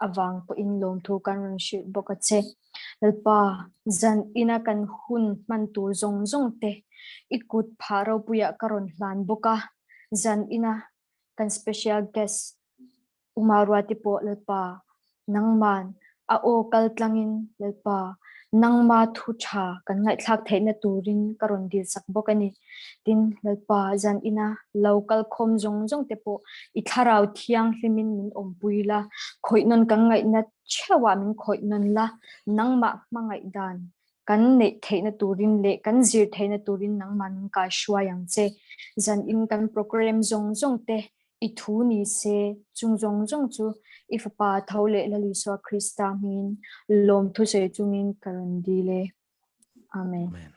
avang pawhin lawmthu kan rawn hrilh bawk a che. Lalpa, zan ina kan hun hman tur zawng zawng te i kut phah ropuiah ka rawn hlan bawk a, zan ina kan special guest Umaruati pawh Lalpa, nangman a aw kal tlangin Lalpa, nangma thu tha kan ngaihthlak theihna turin ka rawn dil sak bawk a ni. Tin, Lalpa, zan ina lo kal khawm zawng zawng te pawh i thlarau thianghlimin min awmpui la, khawih nawn kan ngaihna theuhah min khawih nawn la, nangmah hmangaih dan kan neih theihna turin leh kan zir theihna turin nangmah min kai hruai ang che. Zan in kan program zawng zawng te i thu ni se, chung zawng zawng chu i fapa tho leh Lal Isua Krista hmingin lawmthu sawi chungin ka rawn dil e. Amen. Amen.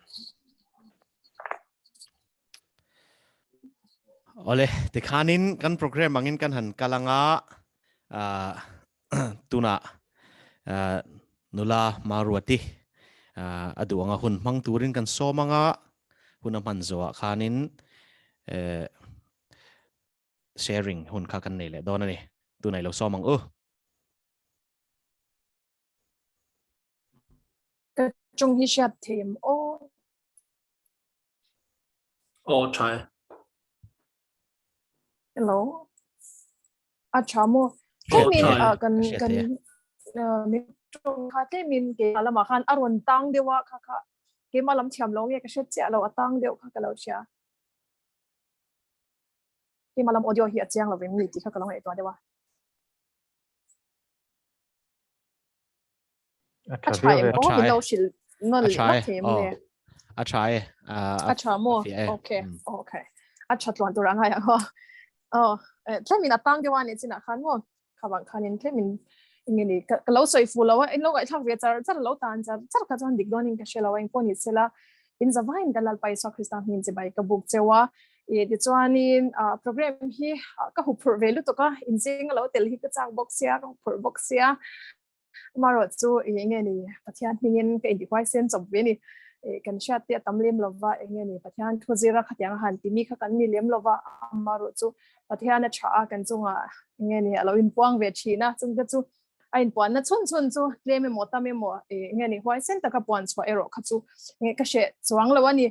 Ole, tikhanin kan program angin kan han kalanga uh, tuna uh, nula maruati uh, adu anga hun hmang turin kan somanga hun a hman zoah khanin eh, sharing hun kha kan nei leh dawn a ni. Tunah i lo sawm ang u. Ka chung hi hriat them aw. Aw tha e. Hello. A tha maw? Tlemin kan kan min tawng kha tlemin keimah lamah khan a rawn tang deuh a kha kha keimah lam thiam lo nge ka hre chiah lo a tang deuh kha ka lo hria. Keimah lam audio hi a chiang lovin mi tih kha ka lo ngaihtuah deuh a. A tha viau e. A tha em? Lo hrilh nawn leh vat thei em le? A tha e. A tha maw? Okay, okay. A tha tluan tur a ngai ang aw. Aw, tlemin a tang deuh a nih chinah khan maw? Kha vang khanin tlemin enge ni ka lo sawi fu lo a, in lo ngaihthlak ve char char lo tan char char kha chuan dik dawnin ka hre lo a, engpawh ni sela in zavaiin kan Lalpa Isua Krista hmin chibai ka buk cheu a, i tichuanin program hi ka huphurh ve lutuk a, inzing a lo tel hi ka chak bawk sia, ka huphurh bawk sia, amaherawh chu i enge ni Pathian hmingin ka intihuai sen chawp ve ni, kan hriat te a tam lem lova enge ni Pathian thu zira khatiang a han timi kha kan ni lem lova, amaherawh chu Pathian a tha a kan chungah enge ni a lo inpuang ve thin a, chungte chu a inpuanna chhun chhun chu tlem emaw tam emaw enge ni huaisen taka puan chhuah erawh kha chu enge ka hreh chuang lo a ni.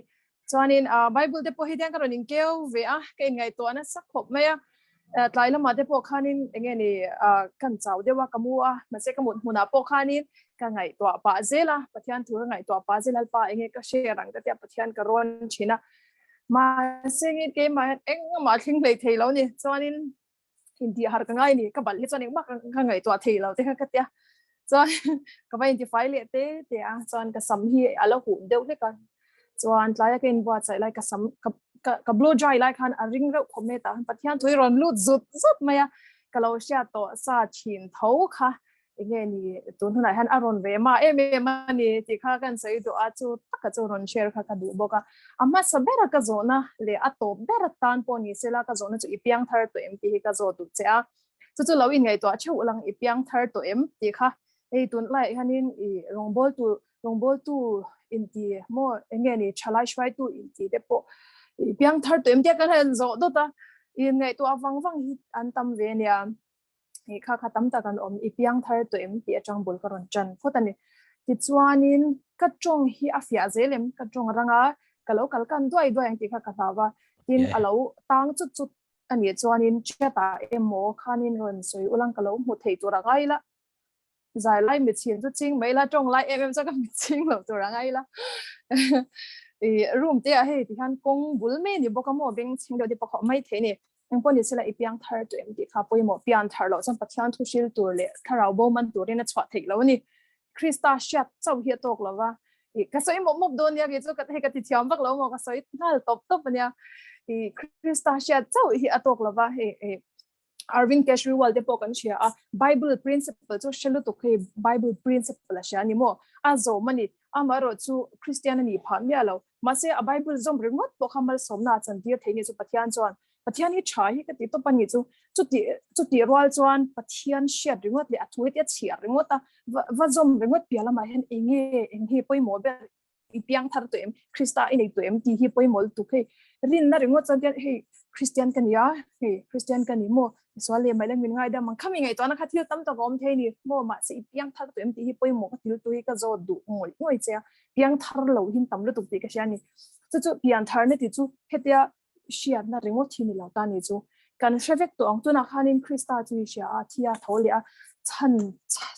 Chuanin Bible te pawh hi tiang ka rawn inkeu ve a, ka inngaihtuah nasa khawp mai a, tlai lamah te pawh khanin enge ni kan chau deuh a ka mu a, mahse ka mut hmunah pawh khanin ka ngaihtuah pah zel a, Pathian thu ka ngaihtuah pah zel a, Lalpa enge ka hre rang ka tia Pathian ka rawn thin a, mahse nge keimah hian engmah thleng hlei thei lo ni, chuanin intih har ka ngai ni, ka balh hi chuan engmah ka ngaihtuah thei lo te kha ka tia, chuan ka va intifai leh te te a, chuan ka sam hi a la huh deuh hlek a, chuan tlaia ka inbuatsaih lai ka sam ka ka blow dry lai khan a ring reuh khawp mai tah khan Pathian tui rawn lut zut zut mai a, ka lo hriat tawh sa thin tho kha enge ni tun hunah hian a rawn ve ma em em a ni tih kha kan sawi duh a, chu taka chu rawn share kha ka duh bawk a, a hmasa bera ka zawhna leh a tawp ber atan pawh ni sela ka zawhna chu i piang thar tawh em tih hi ka zawh duh che a, chu chu lo inngaihtuah theuh lang i piang thar tawh em tih kha hei tun laiah hianin i rawngbawl tur rawngbawl tu inti maw enge ni thalai hruaitu inti te pawh i piang thar tawh em tia kan han zawh dawt a, inngaihtuah vang vang hi an tam ve nia. Hei kha kha tam tak an awm, i piang thar tawh em tih atang bul ka rawn tan phawt a ni. Tichuanin ka tawng hi a fiah zel em, ka tawng ranga ka lo kal kan duai duai ang tih kha ka hlau a, tin a lo tang chut chut a nih chuanin chat ah emaw khanin rawn sawi ulang ka lo hmu thei tur a ngai la, zai lai mitchhin chu ching mai la, tawng lai em em chuan ka mitchhing lo tur a ngai la. I room te ah hei tihian kawng bul mai a ni bawk a maw bengchheng deuh te pawh kha awm mai thei a ni. Engpawh ni sela i piang thar tawh em tih kha pawimawh pian thar loh chuan Pathian thu hril tur leh thlarau bo man turin a chhuah theih lo a ni. Krista hriat chauh hi a tawk lo va, i ka sawi mawp mawp dawn nia kei chu hei ka ti thiam vak lo maw ka sawi nghal tawp tawp a nia. I Krista hriat chauh hi a tawk lo va, hei i Arvind Kejriwal te pawh kan hria a, Bible principle chu hre lutuk hei Bible principle a hria a ni maw? A zawm a ni. Amaherawh chu Kristian a nih phah miah lo. Mahse, a Bible zawm ringawt pawh kha malsawmna a chantir theih ni chu Pathian chuan, Pathian hi tha hi ka ti tawp a ni chu. Chuti chutih rual chuan Pathian hriat ringawt leh a thu hi tia chhiar ringawt a, va va zawm ringawt piah lamah hian eng nge eng hi pawimawh ber I piang thar tawh em? Krista i nei tawh em? Tih hi pawimawh lutuk hei. Rinna ringawt chuan tian hei Christian ka ni a, hei Christian ka ni maw? Sual leh mai la min ngaidam ang. Khami ngaihtuahna kha thil tam tak a awm thei a ni maw? Mahse i piang thar tawh em tih hi pawimawh ka ti lutuk hi ka zawt duh ngawih ngawih che a. Piang thar lo hin tam lutuk tih ka hria a ni. Chu chu pian tharna tih chu hetia hriatna ringawt hi ni lo ta ni chu. Kan hre vek tawh ang. Tunah khanin Krista chu i hria a, thi a tho leh a, chhan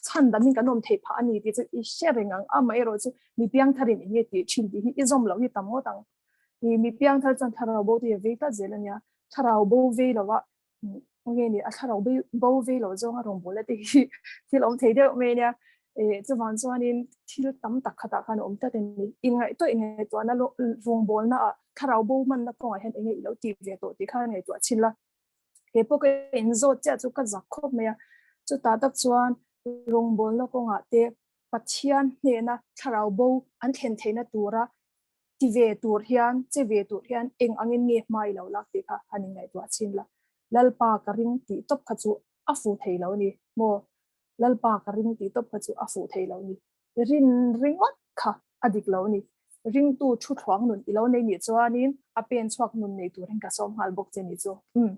chhan damin kan awm theih phah a ni tih chu i hre reng ang. Amaherawh chu mi piangtharin eng nge tih thin tih hi i zawm loh hi tam ngawt ang. I mi piangthar chuan thlarau bo te hi a vei tlat zel a nia. Thlarau bo vei lova nge ni a thlarau bo vei lo zawnga rawngbawlna te hi thil awm thei deuh mai ania. Chuvang chuanin thil tam tak khatah khan a awm tlat a ni. Inngaihtuah inngaihtuahna rawngbawlna ah thlarau bo hmanna kawngah hian enge i lo tih ve tawh tih khan ngaihtuah chhin la. Kei pawh ka inzawt chiah chu ka zak khawp mai a. Chutah tak chuan rawngbawlna kawngah te Pathian hnena thlarau bo an thlen theihna tura ti ve tur hian, che ve tur hian eng angin nge hma i lo lak tih kha han inngaihtuah chhin la. Lalpa ka ring tih tawp kha chu a fuh thei lo ni maw? Lalpa ka ring tih tawp kha chu a fuh thei lo ni. Rin ringawt kha a dik lo ni. Ringtu thu thluang nun i lo nei nih chuanin a pen chhuak nun nei turin ka sawm nghal bawk che ni chu. Umm.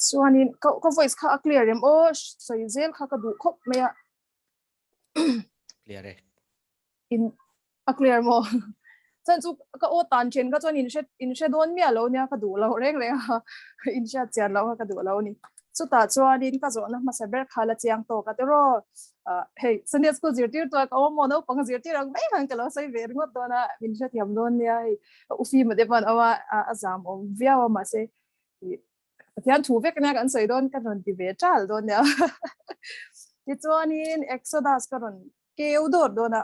Chuanin ka ka voice kha a clear em aw? Sawi zel kha ka duh khawp mai a. Clear e. In a clear mo. Chan chu ka o tan chen ka chuan in hre in hre dawn miah lo nia ka duh lo reng reng a in hriat chian lo kha ka duh lo ni. Chutah chuanin ka zawhna hmasa ber kha la chiang tawk a tiraw hei Sunday school zirtir tuah ka awm maw naupang zirtir ang mai khan ka lo sawi ve ringawt dawn a min hrethiam dawn nia hei ufi mate pawh an awm a a zam awm viau a mahse Pathian thu vek nia kan sawi dawn ka rawn ti ve ṭal dawn nia. Tichuanin Exodus ka rawn keu dawr dawn a,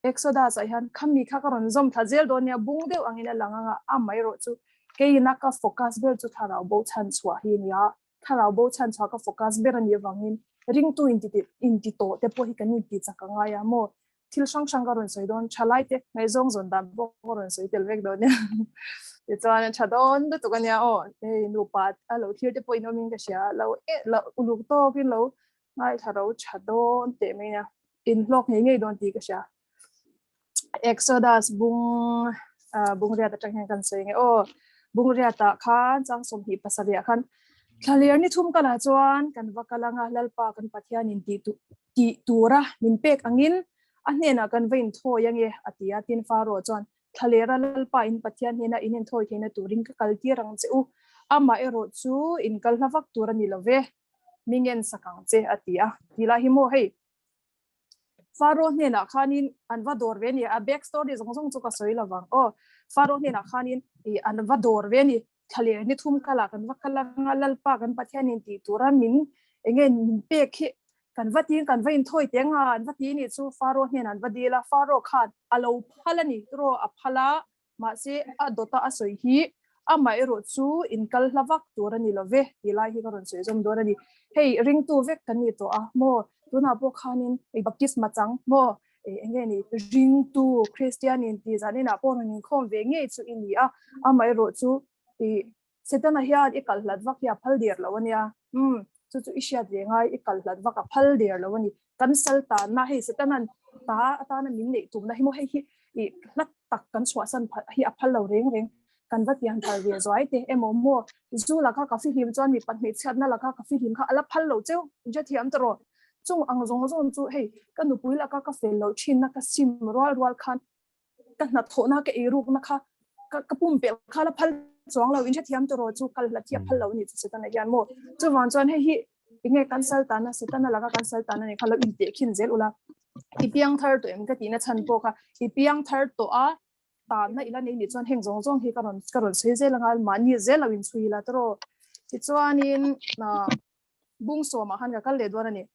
Exodus ah hian khami kha ka rawn zawm thla zel dawn nia, bung deuh angin a lang anga amaherawh chu keiin a ka focus ber chu thlarau bo chhan chhuah hi a ni a, thlarau bo chhan chhuah ka focus ber a nih avangin ringtu inti tawh te pawh hi kan inti chak a ngai a maw? Thil hrang hrang ka rawn sawi dawn, thalai te ngaihzawng zawn dan pawh ka rawn sawi tel vek dawn nia. Tichuan a tha dawn lutuk a nia aw, hei nupa a lo thlir te pawh in awmin ka hria, lo eh lo uluk tawkin lo ngaithla ro tha dawn teh mai nia, in hlawk ngei ngei dawn tih ka hria. Exodus bung bung riat atang hian kan sawi nge aw, bung riatah khan chang 27 ah khan thlaler ni thum kalah chuan kan va kal anga Lalpa kan Pathianin tih tih tura min pek angin a hnenah kan va inthawi ange a ti a. Tin, Pharaoh chuan, Thlalera Lalpa in Pathian hnena in inthawi theihna turin ka kal tir ang che u, amah erawh chu in kal hla vak tur a ni lo ve, mi ngen sak ang che, a ti a. Ti lai hi maw hei, Pharaoh hnenah khanin an va dawr ve a ni, a back story zawng zawng chu ka sawi lo vang aw. Pharaoh hnenah khanin an va dawr ve a ni, Thlaler ni thum kal ah kan va kal anga Lalpa kan Pathianin tih tura min enge min pek hi kan va tiin kan va inthawi teh anga an va ti nih chu Pharaoh hnenah an va dil a, Pharaoh khan a lo phal a ni tiraw a phal a, mahse a dawta a sawi hi amah erawh chu in kal hla vak tur a ni lo ve tih lai hi ka rawn sawi zawm dawn a ni. Hei ringtu vek kan ni tawh a maw tunah pawh khanin baptisma chang maw eng nge ni ringtu Kristian in tih zan inah pawh rawn inkhawm ve ngei chu i ni a, amaherawh chu i Setana hian i kal hlat vak hi a phal der lo a nia, umm chu chu i hriat ve ngai i kal hlat vak a phal der lo a ni, kan sal tanna hei Setanan ta atana min neih tumna hi maw hei hi i hlat tak kan chhuahsan hi a phal lo reng reng kan va tiang thar ve zuai te emaw maw zu laka ka fihlim chuan mipa hmeichhiatna laka ka fihlim kha a la phal lo cheu inhrethiam ta rawh. Chung ang zawng zawng chu hei ka nupui laka ka fel loh thinna ka sim rual rual khan ka hnathawhna ka eirukna kha ka ka pumpelh kha la phal chuang lo inhrethiam tawh rawh chu kal hlat hi a phal lo a ni chu Setana hian maw chuvang chuan hei hi enge kan sal tana Setana laka kan sal tana nih kha lo inteh khin zel ula i piang thar tawh em ka tihna chhan pawh kha i piang thar tawh a tanna ila nei nih chuan heng zawng zawng hi ka rawn ka rawn sawi zel anga mahni zel lo inchhui ila tawh tichuanin bung sawmah khan ka kal leh dawn a ni.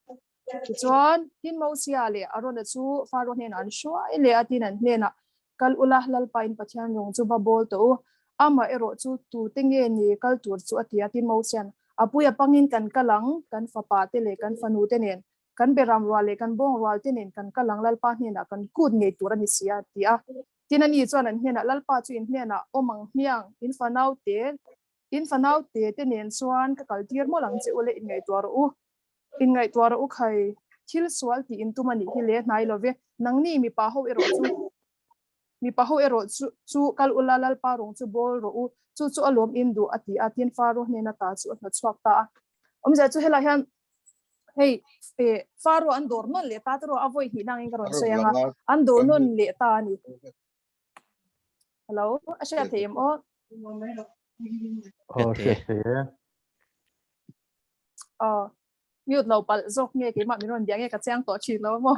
Tichuan, tin Mosia leh Arona chu Faro hnenah an hruai leh a, tin an hnenah, Kal ula, Lalpa in Pathian rawng chu va bawl tawh u, amah erawh chu tute nge ni kal tur chu a ti a. Tin Mosia'n, A pui a pangin kan kal ang, kan fapa te leh kan fanu te nen, kan beram rual leh kan bawng rual te nen kan kal ang, Lalpa hnenah kan kut ngei tur a ni si a, a ti a. Tin ani chuan an hnenah, Lalpa chu in hnenah awm ang hmiang, in fanau te, In fanau te te nen chuan ka kal tir mawlh ang che u le, inngaihtuah rawh u. Inngaihtuah rawh u khai, thil sual tih in tum a nih hi le hnai lo ve, nangni mipa ho erawh chu Mipa ho erawh chu chu kal ula Lalpa rawng chu bawl rawh u, chu chu a lawm in duh a ti a, tin Faro hnena ta chu a hnawtchhuak ta a. Awmzia chu helai hian hei eh Faro an dawr nawn leh ta te rawh a vawi hnih nangin ka rawn sawi ang a, an dawr nawn leh ta a ni. Hello, a hriat thei em aw? Aw, hriat thei e. Aw, mute lo palh zawk nge keimah min rawn bia nge ka chiang tawh thin lo maw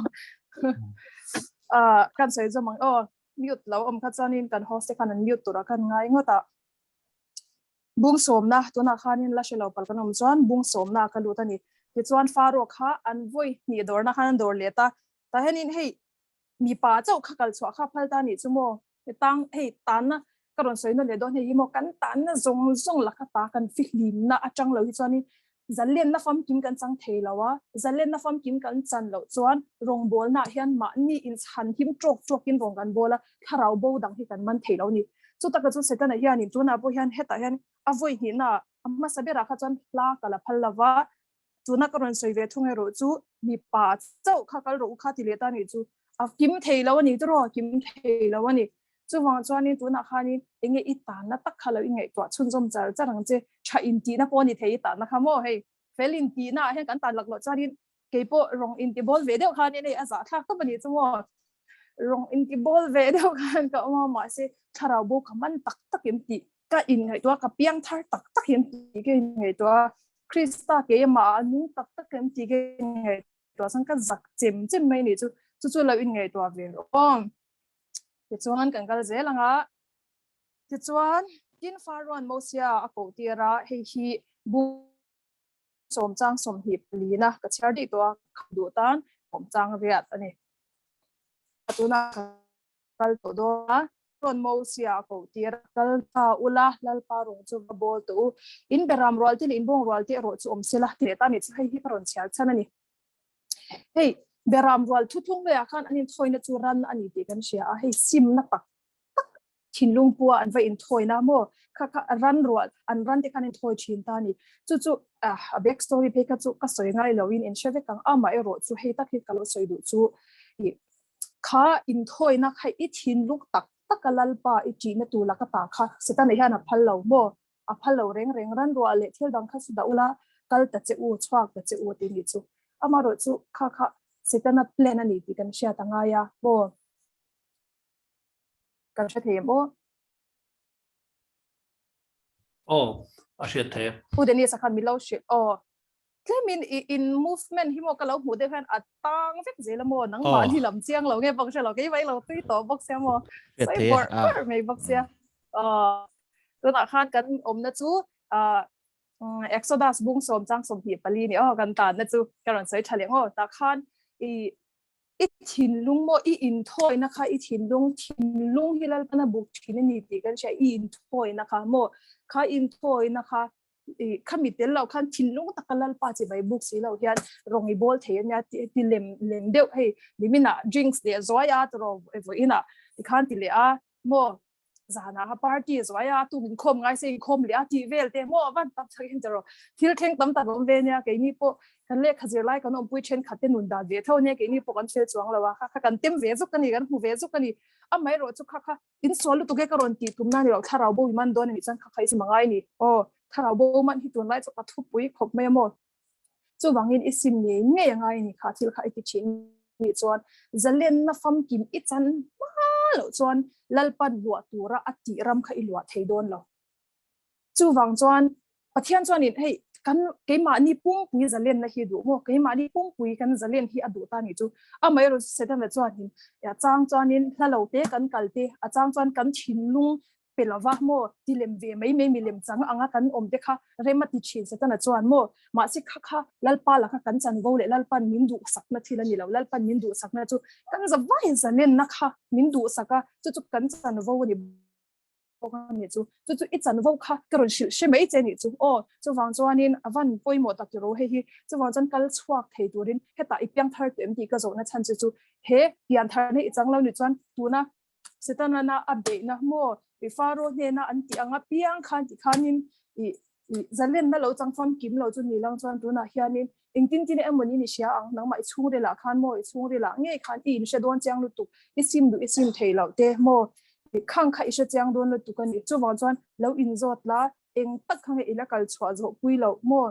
ah kan sawi zawm ang aw mute lo awm kha chuanin kan host te khan an mute turah khan ngai ngawt a bung sawmna tunah khanin la hre lo palh kan awm chuan bung sawmna ka lut a ni tichuan Faro kha an vawi hnih dawrna khan an dawr let a tah hianin hei mipa chauh kha kal chhuah kha phal ta nih chu maw tang hei tanna ka rawn sawi nawn leh dawn hei hi maw kan tanna zawng zawng laka ta kan fihlimna atang lo hi chuanin zalenna famkim kan chang thei lo a zalenna famkim kan chan loh chuan rawngbawlna ah hian mahni inchhan him tawk tawkin rawng kan bawl a thlarau bo dang hi kan man thei lo a ni chu taka chu Setana hianin tunah pawh hian hetah hian a vawi hnihna ah a hmasa berah kha chuan hla ka la phal lova Tuna ka rawn sawi ve thung erawh chu mipa chauh kha kal rawh u kha ti leh ta nih chu a kim thei lo a ni tawh a kim thei lo a ni. Chuvang chuanin tunah khanin enge i tanna tak kha lo i ngaihtuah chhunzawm char char ang che. Tha intihna pawh a ni thei i tanna kha maw hei fel intihna ah hian kan tan laklawh chuanin keipawh rawng inti bawl ve deuh khanin hei a zahthlak tawp a ni chu maw. Rawng inti bawl ve deuh khan ka awm a mahse thlarau bo ka man tak tak em tih ka inngaihtuah a ka piang thar tak tak em tih ka inngaihtuah a. Krista keimah a nung tak tak em tih ka inngaihtuah chuan ka zak chem chem mai nih chu chu chu lo inngaihtuah ve rawh aw. Tichuan kan kal zel ang a, tichuan tin Faroan Mosia a koh tir a, hei hi bu sawm chang 24 na ka chhiar daih tawh a, kha duh tan sawm chang riat a ni. Tuna kal tawh dawn a, rawn Mosia a koh tir a, kal ta ula, Lalpa rawng chu va bawl tawh u, in beram rual te leh in bawng rual te erawh chu awm sela ti leh ta nih chu hei hi ka rawn chhiar chhan a ni. Hei beram rual thuthlung laiah khan an inthawina chu ran a ni tih kan hria a, hei simna tak tak thinlung pua an va inthawina maw kha kha ran rual an ran te khan inthawi thin ta a ni. Chu chu a back story phei kha chu ka sawi ngai loin in hre vek ang, amah erawh chu hei tak hi ka lo sawi duh chu ih Kha inthawina kha i thinlung tak tak a Lalpa i ṭihna tur laka ta kha Setana hian a phal lo maw? A phal lo reng reng ran ruah leh thil dang kha chu dah ula, kal ta che u, chhuak ta che u a ti nih chu. Amaherawh chu kha kha Setana plan a ni tih kan hriat a ngai a maw? Kan hre thei em aw? Aw, a hriat thei e. Pu Dennis-a khan min lo hrilh aw. Tlemin i in movement hi maw ka lo hmuh deuh hian a tang vek zel a maw nangmahni lam chiang lo nge bawk hre lo keimah i lo tui tawh bawk sia maw sawi bawrh bawrh mai bawk sia. Aw tunah khan kan awmna chu ah Exodus bung sawm chang 24 ni aw kan tanna chu ka rawn sawi tha leh ngaw tah khan i i thinlung maw i inthawina kha i thinlung thinlung hi Lalpana buk thin a ni tih kan hria i inthawina kha maw kha inthawina kha i khami tel lo khan thinlung taka Lalpa chi vai buk si lo hian rawng i bawl thei ania ti ti lem lem deuh hei niminah drinks leh zuai a tawrh vawiinah tikhan ti leh a maw zana ha party zuai a tuk inkhawm ngai se inkhawm leh a tih vel te maw van tam tak in tawrh thil thleng tam tak awm ve nia keini pawh kan lehkha zir lai kan awmpui thenkhat te nun dan ve tho ania keini pawh kan fel chuang lo a kha kha kan tem ve zuk a ni kan hmu ve zuk a ni amaherawh chu kha kha in sual lutuk e ka rawn tih tum na ni lo thlarau bo i man dawn a nih chuan kha kha i sim angai ni aw thlarau bo man hi tunlai chu ka thupui khawp mai a maw chuvangin i sim ngei ngei angai a ni kha thil kha i ti thin nih chuan zalenna famkim i chan hma loh chuan Lalpan luah tura a tih ram kha i luah thei dawn lo. Chuvang chuan Pathian chuanin hei kan keimahni pungpui zalenna hi duh maw keimahni pungpui kan zalen hi a duh ta nih chu amaherawhchu Setana chuanin a chang chuanin hla lo te kan kal te a chang chuan kan thinlung pe lova maw ti lem ve mai mai milem chang anga kan awm te kha rem a ti thin Setana chuan maw mahse kha kha Lalpa laka kan chanvo leh Lalpan min duhsakna thil a ni lo Lalpan min duhsakna chu kan zavai zalenna kha min duhsak a chu chu kan chanvo a ni bawk a nih chu chu chu i chanvo kha ka rawn hrilh hre mai che nih chu aw chuvang chuanin a van pawimawh tak tiro hei hi chuvang chuan kal chhuak thei turin hetah i piang thar tawh em tih ka zawhna chhan che chu he pian thar na i chang lo nih chuan tuna Setana a beihna maw i Faro hnena an tih anga piang khan ti khanin i. I zalenna lo chang famkim lo chu ni lang chuan tunah hianin engtin tin emaw ni i hria ang, nangmah i chhungrilah khan maw, i chhungrilah ngei khan i inhre dawn chiang lutuk, i sim duh i sim thei loh te maw, khang kha i hre chiang dawn lutuk a ni. Chuvang chuan lo inzawt la, eng tak kha nge i la kal chhuah zawh pui loh maw?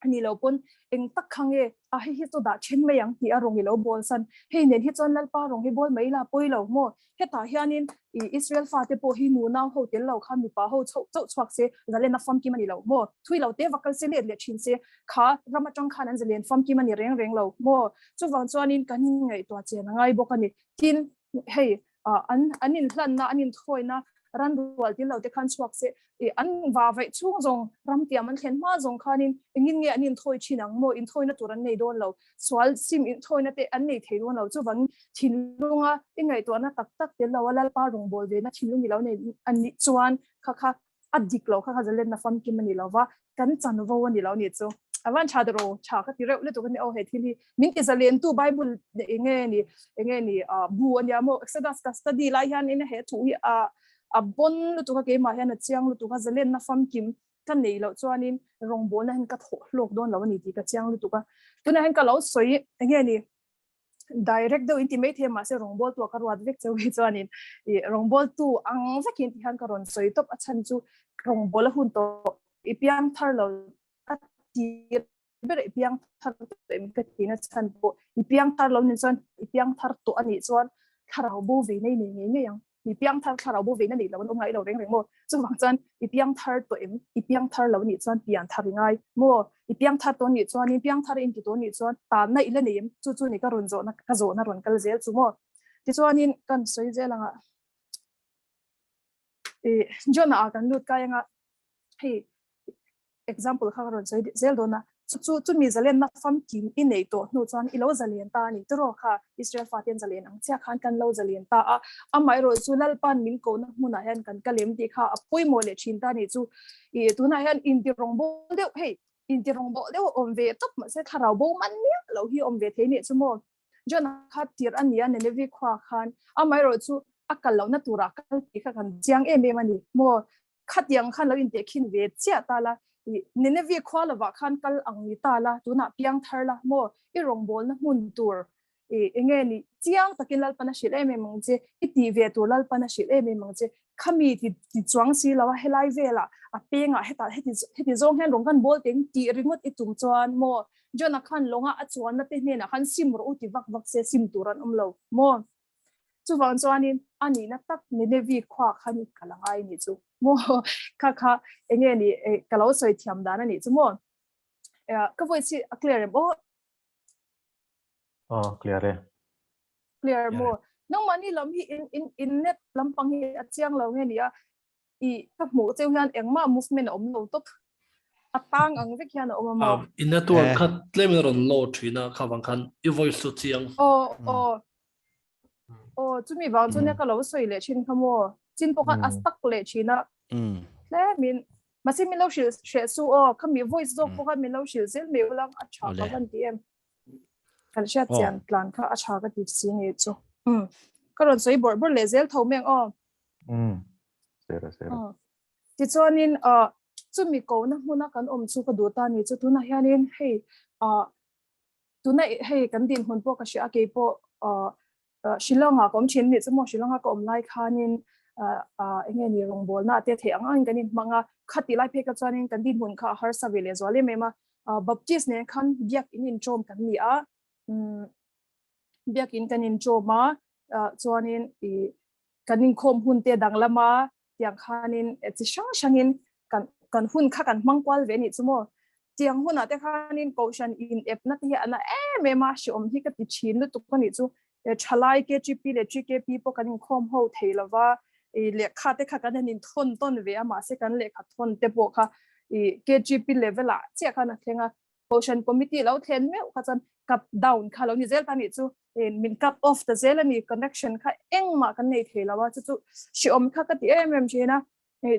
Ani lo pawn eng tak kha nge a hei hi chu dah then mai ang tih a rawng i lo bawl san. Hei nen hi chuan Lalpa rawng hi bawl mai la pawi lo maw? Hetah hianin i Israel fate pawh hi nunau ho tel lo kha mipa ho chhoh chauh chhuak se zalen a famkim a ni lo maw? Thui lo te va kal se let leh thin se kha ram atang khan an zalen famkim a ni reng reng lo maw? Chuvang chuanin kan inngaihtuah chian a ngai bawk a ni. Tin, hei an an inhlanna an inthawina ran rual til lo te khan chhuak se i an va vaih chhung zawng ram tiam an thlen hma zawng khanin engin nge an inthawi thin ang maw inthawina tur an nei dawn lo sual sim inthawina te an nei thei dawn lo chuvangin thinlunga i ngaihtuahna tak tak tel lo a Lalpa rawngbâwl ve na thinlung i lo nei a nih chuan kha kha a dik lo kha kha zalenna famkim a ni lo va, kan chanvo a ni lo ni chu. A van tha ro tha ka ti reuh lutuk a ni aw he thil hi min ti zalentu Bible enge ni enge ni bu a nia maw Exodus ka study lai hian in he thu hi a a bon lutuk a keimah hian a chiang lutuk a zalenna famkim ka nei loh chuanin rawngbawlna hian ka thawh hlawk dawn lo a ni tih ka chiang lutuk a tunah hian ka lo sawi enge ni direct deuh in ti mai thei mahse rawngbawltu a ka ruat vek cheu hi chuanin i rawngbawltu ang vekin ti hian ka rawn sawi tawp a chhan chu rawngbawl a hun tawh i piang thar lo a tir ber i piang thar tawh em ka tina chhan pawh i piang thar lo ni chuan i piang thar tawh a nih chuan thlarau bo ve nei nei ngei ngei ang Mi piang thar thlarau bo veina neih lo an awm ngai lo reng reng maw? Chuvang chuan i piang thar tawh em? I piang thar lo nih chuan pian thar i ngai maw? I piang thar tawh nih chuan in piang thar in ti tawh nih chuan tanna i la nei em? Chu chu ni ka rawn zawhna ka zawhna rawn kal zel chu maw? Tichuanin kan sawi zel anga i Jonah ah kan lut kai anga hei example kha ka rawn sawi zel dawn a, chu chu chumi zalenna famkim i neih tawh hnu chuan i lo zalen ta a ni tiraw kha Israel fate an zalen ang chiah khan kan lo zalen ta a, amaherawh chu Lalpa'n min kohna hmunah hian kan kal em tih kha a pawimawh leh thin ta a ni chu i tunah hian intirawngbawl deuh hei intirawngbawl deuh a awm ve tawp mahse thlarau bo man miah lo hi a awm ve thei nih chu maw John kha tirh a ni a Nineveh khua khan amaherawh chu a kal lohna turah kal tih kha kan chiang em em a ni maw Khatiang khan lo intehkhin ve chiah ta la, i Nineveh khua lovah khan kal ang ni ta la, tunah piang thar la maw, i rawngbawlna hmun tur i enge ni chiang takin Lalpan a hrilh em em ang che, i tih ve tur Lalpan a hrilh em em ang che, khami ti ti chuang si lo a helai velah a pengah hetah heti heti zawng hian rawng kan bawl teng tih ringawt i tum chuan maw Jonah khan lawnga a chuanna te hnenah khan sim rawh u ti vak vak se sim tur an awm lo maw. Chuvang chuanin a nihna tak Nineveh khua khan i kal a ngai nih chu maw kha kha enge ni ka lo sawi thiam dan a nih chu maw ka voice hi a clear em aw Oh clear e clear maw nangmahni lam hi in in in net lampang hi a chiang lo nge ni a I ka hmuh cheu hian engmah movement a awm lo tawp. A tang ang vek hian a awm a maw. I network kha tlem in a rawn load thin a kha vang khan i voice chu chiang. Aw aw aw chumi vang chu nia ka lo sawi leh thin kha maw. Chin pawh khan a stuck leh thin a. Tlem in mahse min lo hrilh hreh su aw khami voice zawk pawh khan min lo hrilh zel mai ulang a tha ka van ti em. Kan hriat chian tlan kha a tha ka ti si ngei chu. Ka rawn sawi bawrh bawrh leh zel tho mai ang aw. Mm. Sera sera. Oh. Tichuanin uh, chumi kohna hmuna kan awm chu ka duh ta ni chu tunah hianin hei uh, tuna hei kan dinhmun pawh ka hria a kei pawh uh, uh, Shillong-ah ka awm thin ni chu maw Shillong-a ka awm lai khanin uh, uh, enge ni rawngbawlna te theih ang angin kan inhmang a khati lai phei kha chuanin kan dinhmun kha a harsa ve leh zual em em a uh, Baptist nen khan biak in inṭawm kan ni a um, biak in kan inṭawm a uh, chuanin i kan inkhawm hun te danglam a tiang khanin chi hrang hrangin kan kan hun kha kan hmang kual ve nih chu maw tiang hunah te khanin kohhran in epna te hi ana em em a hreawm hi ka ti thin lutuk a nih chu thalai KGP leh GKP pawh kan inkhawm ho thei lova i lehkha te kha kan han inthawn tawn ve a mahse kan lehkha thawn te pawh kha i KGP level ah chiah khan a thleng a Kohhran committee lo thlen meuh kha chuan cut down kha lo ni zel ta nih chu min cut off ta zel a ni connection kha engmah kan nei thei lo a chu chu hreawm kha ka ti em em thin a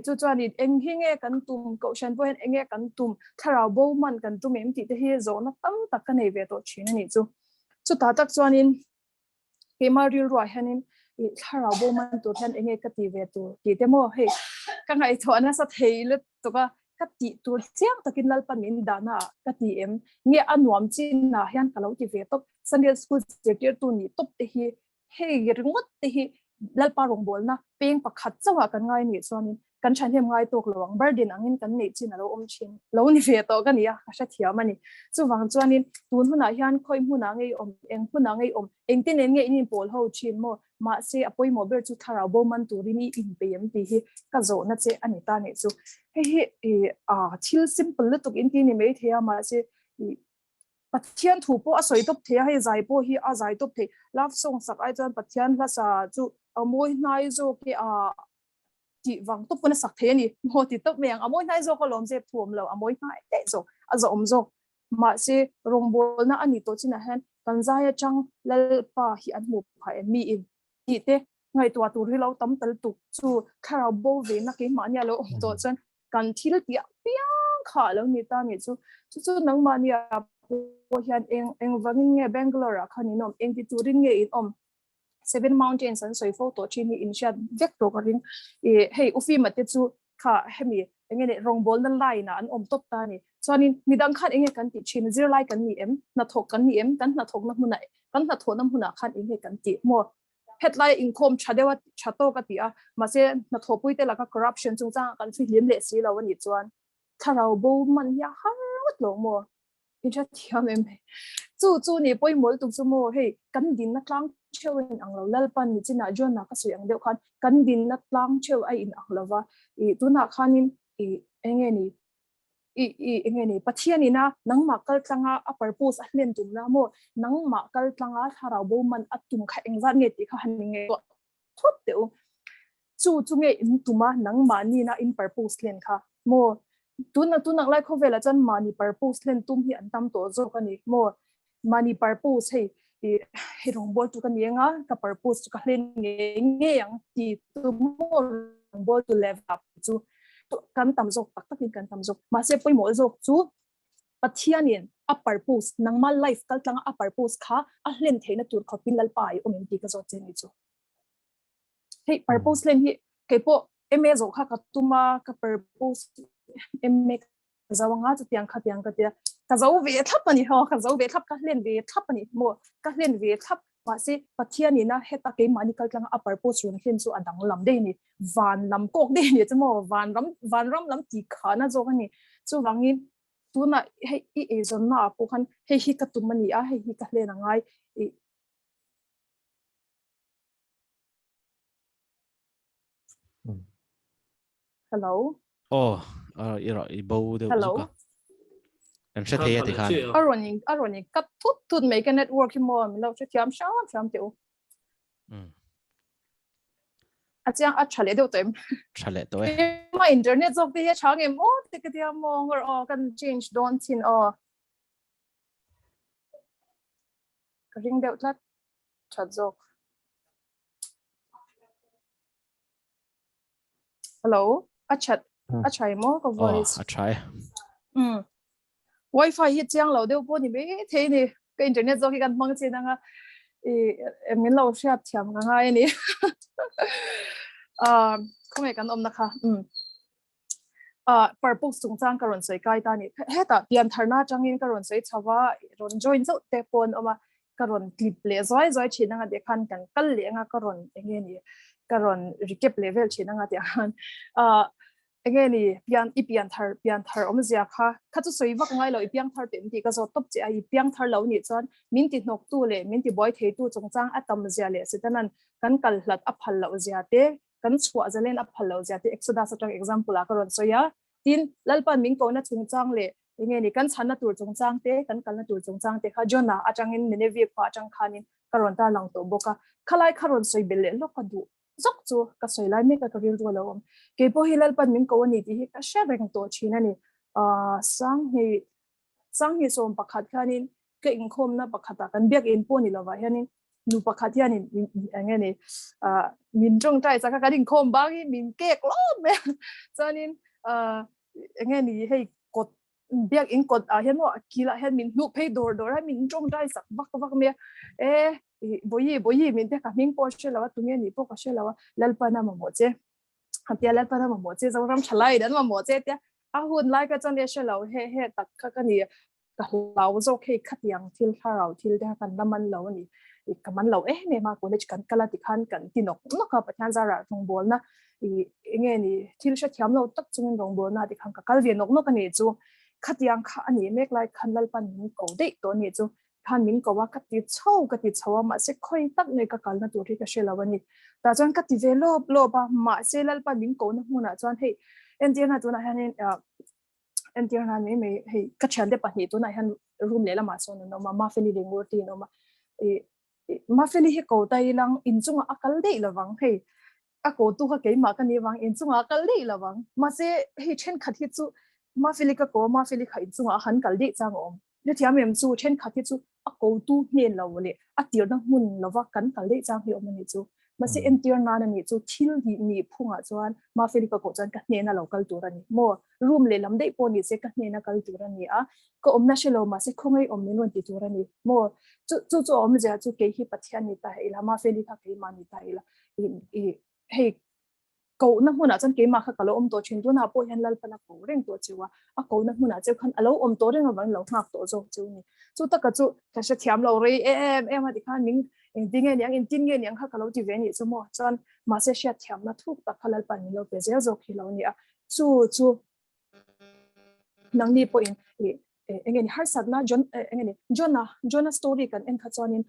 chu chuan in eng hi nge kan tum kohhran pawh hian eng nge kan tum thlarau bo man kan tum em tih te hi zawhna tam tak ka nei ve tawh thin a nih chu chutah tak chuanin keimah rilruah hianin i thlarau bo man tur hian eng nge ka ti ve tur tih te maw hei ka ngaihtuah nasa thei lutuk a. Ka tih tur chiang takin Lalpa min dahna ah ka ti em? Nge a nuam chinah hian ka lo ti ve tawp. Sunday School zirtirtu nih tawp te hi hei ringawt te hi Lalpa rawngbawlna peng pakhat chauhah kan ngai nih chuanin kan thahnem ngai tawk lo ang. Burden angin kan neih chin a lo awm thin. Lo ni ve tawh ka ni a, ka hrethiam a ni. Chuvang chuanin tun hunah hian khawi hmunah ngei awm, eng hmunah ngei awm, engtin nen nge in inpawl ho thin maw? Mahse a pawimawh ber chu thlarau bo man turin i inpeih em tih hi ka zawhna che a ni ta nih chu. Hei hi thil simple lutuk in ti ni maithei a, mahse Pathian thu pawh a sawi tawp thei a, hei zai pawh hi a zai tawp thei. Love song sak ai chuan Pathian hla sa chu a mawi hnai zawk e a tih vang tawp pawn a sak thei a ni. Maw ti tawp mai ang, a mawi hnai zawk alawm zep thu awm lo, a mawi hnai daih zawk, a zawhawm zawk. Mahse rawngbawlna a ni tawh chinah hian kan zai atang Lalpa hi an hmuh phah em mi in tih te ngaihtuah tur hi lo tam tal tuk chu thlarau bo ve na keimahni a lo awm tawh chuan kan thil tih apiang kha a lo ni ta nih chu. Chu chu nangmahni ah pawh hian eng engvangin nge Bangalore ah khan in awm, engti turin nge in awm? Seven Mountains an sawi fo tawh thin hi in hriat vek tawh ka ring. Ih hei Ufima te chu kha hemi enge nih rawngbawlna line ah an awm tawp ta a ni. Chuanin midang khan enge kan tih thin, zirlai kan ni em, hnathawk kan ni em, kan hnathawkna hmunah kan hnathawhna hmunah khan enge kan tih maw? Hetlai inkhawm tha deuh a tha tawk a ti a, mahse hnathawhpui te laka corruption chungchangah kan fihlim leh si lo a nih chuan thlarau bo man hi a har ngawt lo maw? I hre thiam em? Chu chu ni pawimawh lutuk chu maw hei kan dinna tlang theuh a in ang lo Lalpan nichinah John-a ka sawi ang deuh khan kan dinna tlang theuh a in ang lo va, ih tunah khanin ih eng nge ni i i enge ni Pathian ina nangmah kal tlanga a purpose a hlen tumna maw nangmah kal tlanga thlarau bo man a tum kha engzat nge tih kha han ngaihtuah thut teh u chu chu nge in tuma nangmah nina in purpose hlen kha maw tuna tunak lai khawvelah chuan mahni purpose hlen tum hi an tam tawh zawk a ni maw mahni purpose hei i hei rawngbawl tu ka ni anga ka purpose chu ka hlen ngei ngei ang ti tu maw rawngbawl tu level up chu kan tam zawk tak takin kan tam zawk mahse pawimawh zawk chu Pathianin a purpose nangma life kal tlanga a purpose kha a hlen theihna tur khawpin Lalpa i awm em tih ka zawt che ni chu hei purpose hlen hi keipawh MA zawh kha ka tum a ka purpose MA ka zo anga chutiang khatiang ka tia ka zo ve thlap ani ho ka zo ve thlap ka hlen ve thlap ani maw ka hlen ve thlap mahse Pathian ina heta keimahni kal tlanga a purpose rawn hlen chu a danglam daih ani van lam kawk daih ani chu maw vanram vanram lam tih khahna zawk ani chuvangin tunah hei i eizawnna ah pawh khan hei hi ka tum ani a hei hi ka hlen angai i Hello. Oh, i ra i bo deuh Hello. zuka. Kan hre thei a ti khan. A rawn in a rawn in cut thut thut mai ka network hi maw min lo hre thiam hram hram teh u. A chiang a tha leh deuh tawh em? Tha leh tawh e. Ma internet zawk te hi a tha ngem aw te ka tia maw ngawr aw kan change dawn chin aw. Ka ring deuh tlat. That zawk. Hello, a chat a chai maw ka voice. Oh, a chai. Mm. Wi-Fi hi chiang lo deuh pawh ni mai thei ni. Ka internet zawk hi kan hmang chin anga i min lo hriat thiam ka ngai ani. Ah, khawnge kan awmna kha. Mm. Ah, purpose chungchang ka rawn sawi kai ta ni. Hetah piantharna atangin ka rawn sawi chho va, rawn join zauh te pawh an awm a. Ka rawn clip leh zuai zuai thin anga tih khan kan kal leh anga ka rawn enge ni ka rawn recap leh vel thin anga tih khan ah enge ni pian i pian thar pian thar awmzia kha kha chu sawi vak ngai lo i piang thar teh tih ka zawt tawp che a i piang thar lo nih chuan min ti hnawk tu leh min ti buai thei tu chungchang a tam zia leh setanan kan kal hlat a phal loh zia te kan chhuah zalen a phal loh zia te Exodus atang example ah ka rawn sawi a tin Lalpan min kohna chungchang leh enge ni kan chhanna tur chungchang te kan kalna tur chungchang te kha Jonah atangin Nineveh khua atang khanin ka rawn tarlang tawh bawk a khalai kha rawn sawi belh leh lawk ka duh zawk chu ka sawi lai mek a ka rilru a lo awm keipawh hi Lalpan min ko a ni tih hi ka hre reng tawh thin a ni ah Sanghnih Sanghnih 11 khanin ka inkhawmna pakhatah kan biakinn pawh ni lovah hianin nu pakhat hianin eng nge ni ah min tawngtai chak a kan inkhawm bangin min kek lawm mai a chuanin ah eng nge ni hei kawt biakinn kawt ah hian maw a kilah hian min hnuh phei dawr dawr a min tawngtai chak vak vak mai a e bawihi bawihi min te ka hming pawh a hre lo a tunge nih pawh ka hre lo a Lalpana mamawh che a tia Lalpana mamawh che Zoram thalai in an mamawh che tia. A hun lai ka chuan e hre lo he he tak kha ka ni ka hlau zawk hei khatiang thil thlarau thil te kha kan la man lo a ni. I ka man lo em em a college kan kal a tikhan kan ti nawk nawk a Pathian zarah rawngbawlna i enge ni thil hrethiam lo tak chungin rawngbawlna tikhan ka kal ve nawk nawk a nih chu. Khatiang kha a nih mek lai khan Lalpan min ko daih tawh a nih chu. Khan min ko a ka ti chho ka ti chho a mahse khawi tak nge ka kalna tur hi ka hre lo a ni. Tah chuan ka ti ve lawp lawp a mahse Lalpan min kohna hmunah chuan hei entirna tunah hianin entirna mai mai hei ka thiante pahnih tunah hian room leh lamah sawn an awm a Mafeli leh Ngurti an awm a ih Mafeli hi ko ta ilang inchungah a kal daih lovang hei a kotu kha keimah ka nih vang inchungah a kal daih lovang mahse hei thenkhat hi chu Mafeli ka ko a Mafeli kha inchungah a han kal daih chang a awm hrethiam em chu thenkhat hi chu a kotu hnen lo leh a tirna hmun lova kan kal daih chang hi a awm a nih chu mahse entir nan a nih chu thil nih nih phungah chuan Mafeli ka koh chuan ka hnena lo kal tur a ni maw room lehlam daih pawh ni se ka hnena kal tur a ni a ka awmna hre lo mahse khawngaih awm min rawn ti tur a ni maw chu chu chu a awmzia chu kei hi Pathian ni ta ila Mafeli kha keimah ni ta ila i hei kohna hmunah chuan keimah kha ka lo awm tawh thin tunah pawh hian Lalpan a ko reng tawh cheu a a kohna hmunah cheu khan a lo awm tawh reng avangin lo nghak tawh zawk cheu ni chu taka chu ka hrethiam lo rei em em a tikhan min engtin nge niang engtin nge niang kha ka lo ti ve nih chu maw chuan mahse hriatthiamna thuk tak kha Lalpan min lo pe zel zawk hi lo ni a chu chu nangni pawhin i enge ni harsatna John enge ni Jonah Jonah story kan en kha chuanin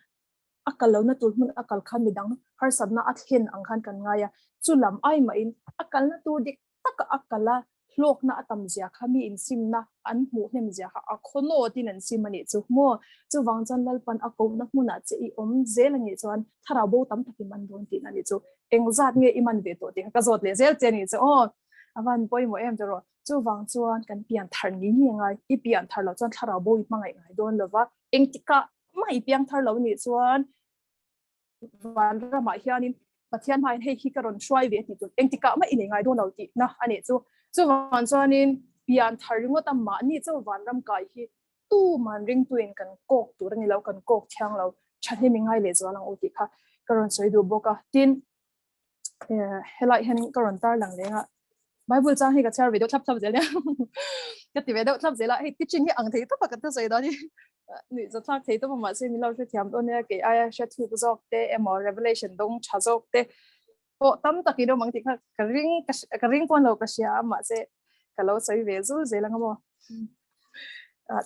a kal lohna tur hmun a kal khan midang harsatna a thlen ang khan kan ngai a, chu lam ai mahin a kalna tur dik taka a kal a, hlawkna a tam zia kha mi insimna an hmuh hnem zia kha a khaw nawtin an sim a nih chu maw? Chuvang chuan Lalpan a kohna hmunah che i awm zel a nih chuan thlarau bo tam tak i man dawn tihna a nih chu. Engzat nge i man ve tawh tih kha ka zawt leh zel che a nih chu aw. A van pawimawh em tawh rawh. Chuvang chuan kan pian thar ni nge ngai, i pian thar loh chuan thlarau bo i hmangaih ngai dawn lova, engtikah mah i piang thar lo nih chuan vanramah hianin Pathian hmain hei hi ka rawn hruai ve tih tur engtikah mah i nei ngai dawn lo tihna a nih chu. Chuvang chuanin pian thar ringawt a mahni chu vanram kai hi tuman ringtuin kan kawk tur a ni lo, kan kawk thiang lo, thahnem i ngai lehzual ang u tih kha ka rawn sawi duh bawk a. Tin, helai hian ka rawn tar lang reng a Bible chang hi ka chhiar ve deuh thlap thlap zel nia ka ti ve deuh thlap zel a hei teaching hi ang thei tawp a ka thusawi dawn hi nuih za thlak thei tawp a mahse min lo hrethiam dawn nia kei aia hre thuk zawk te emaw revelation dawng tha zawk te pawh tam takin awm ang tih kha ka ring ka ring pawn lo ka hria a mahse ka lo sawi ve zul zel ang maw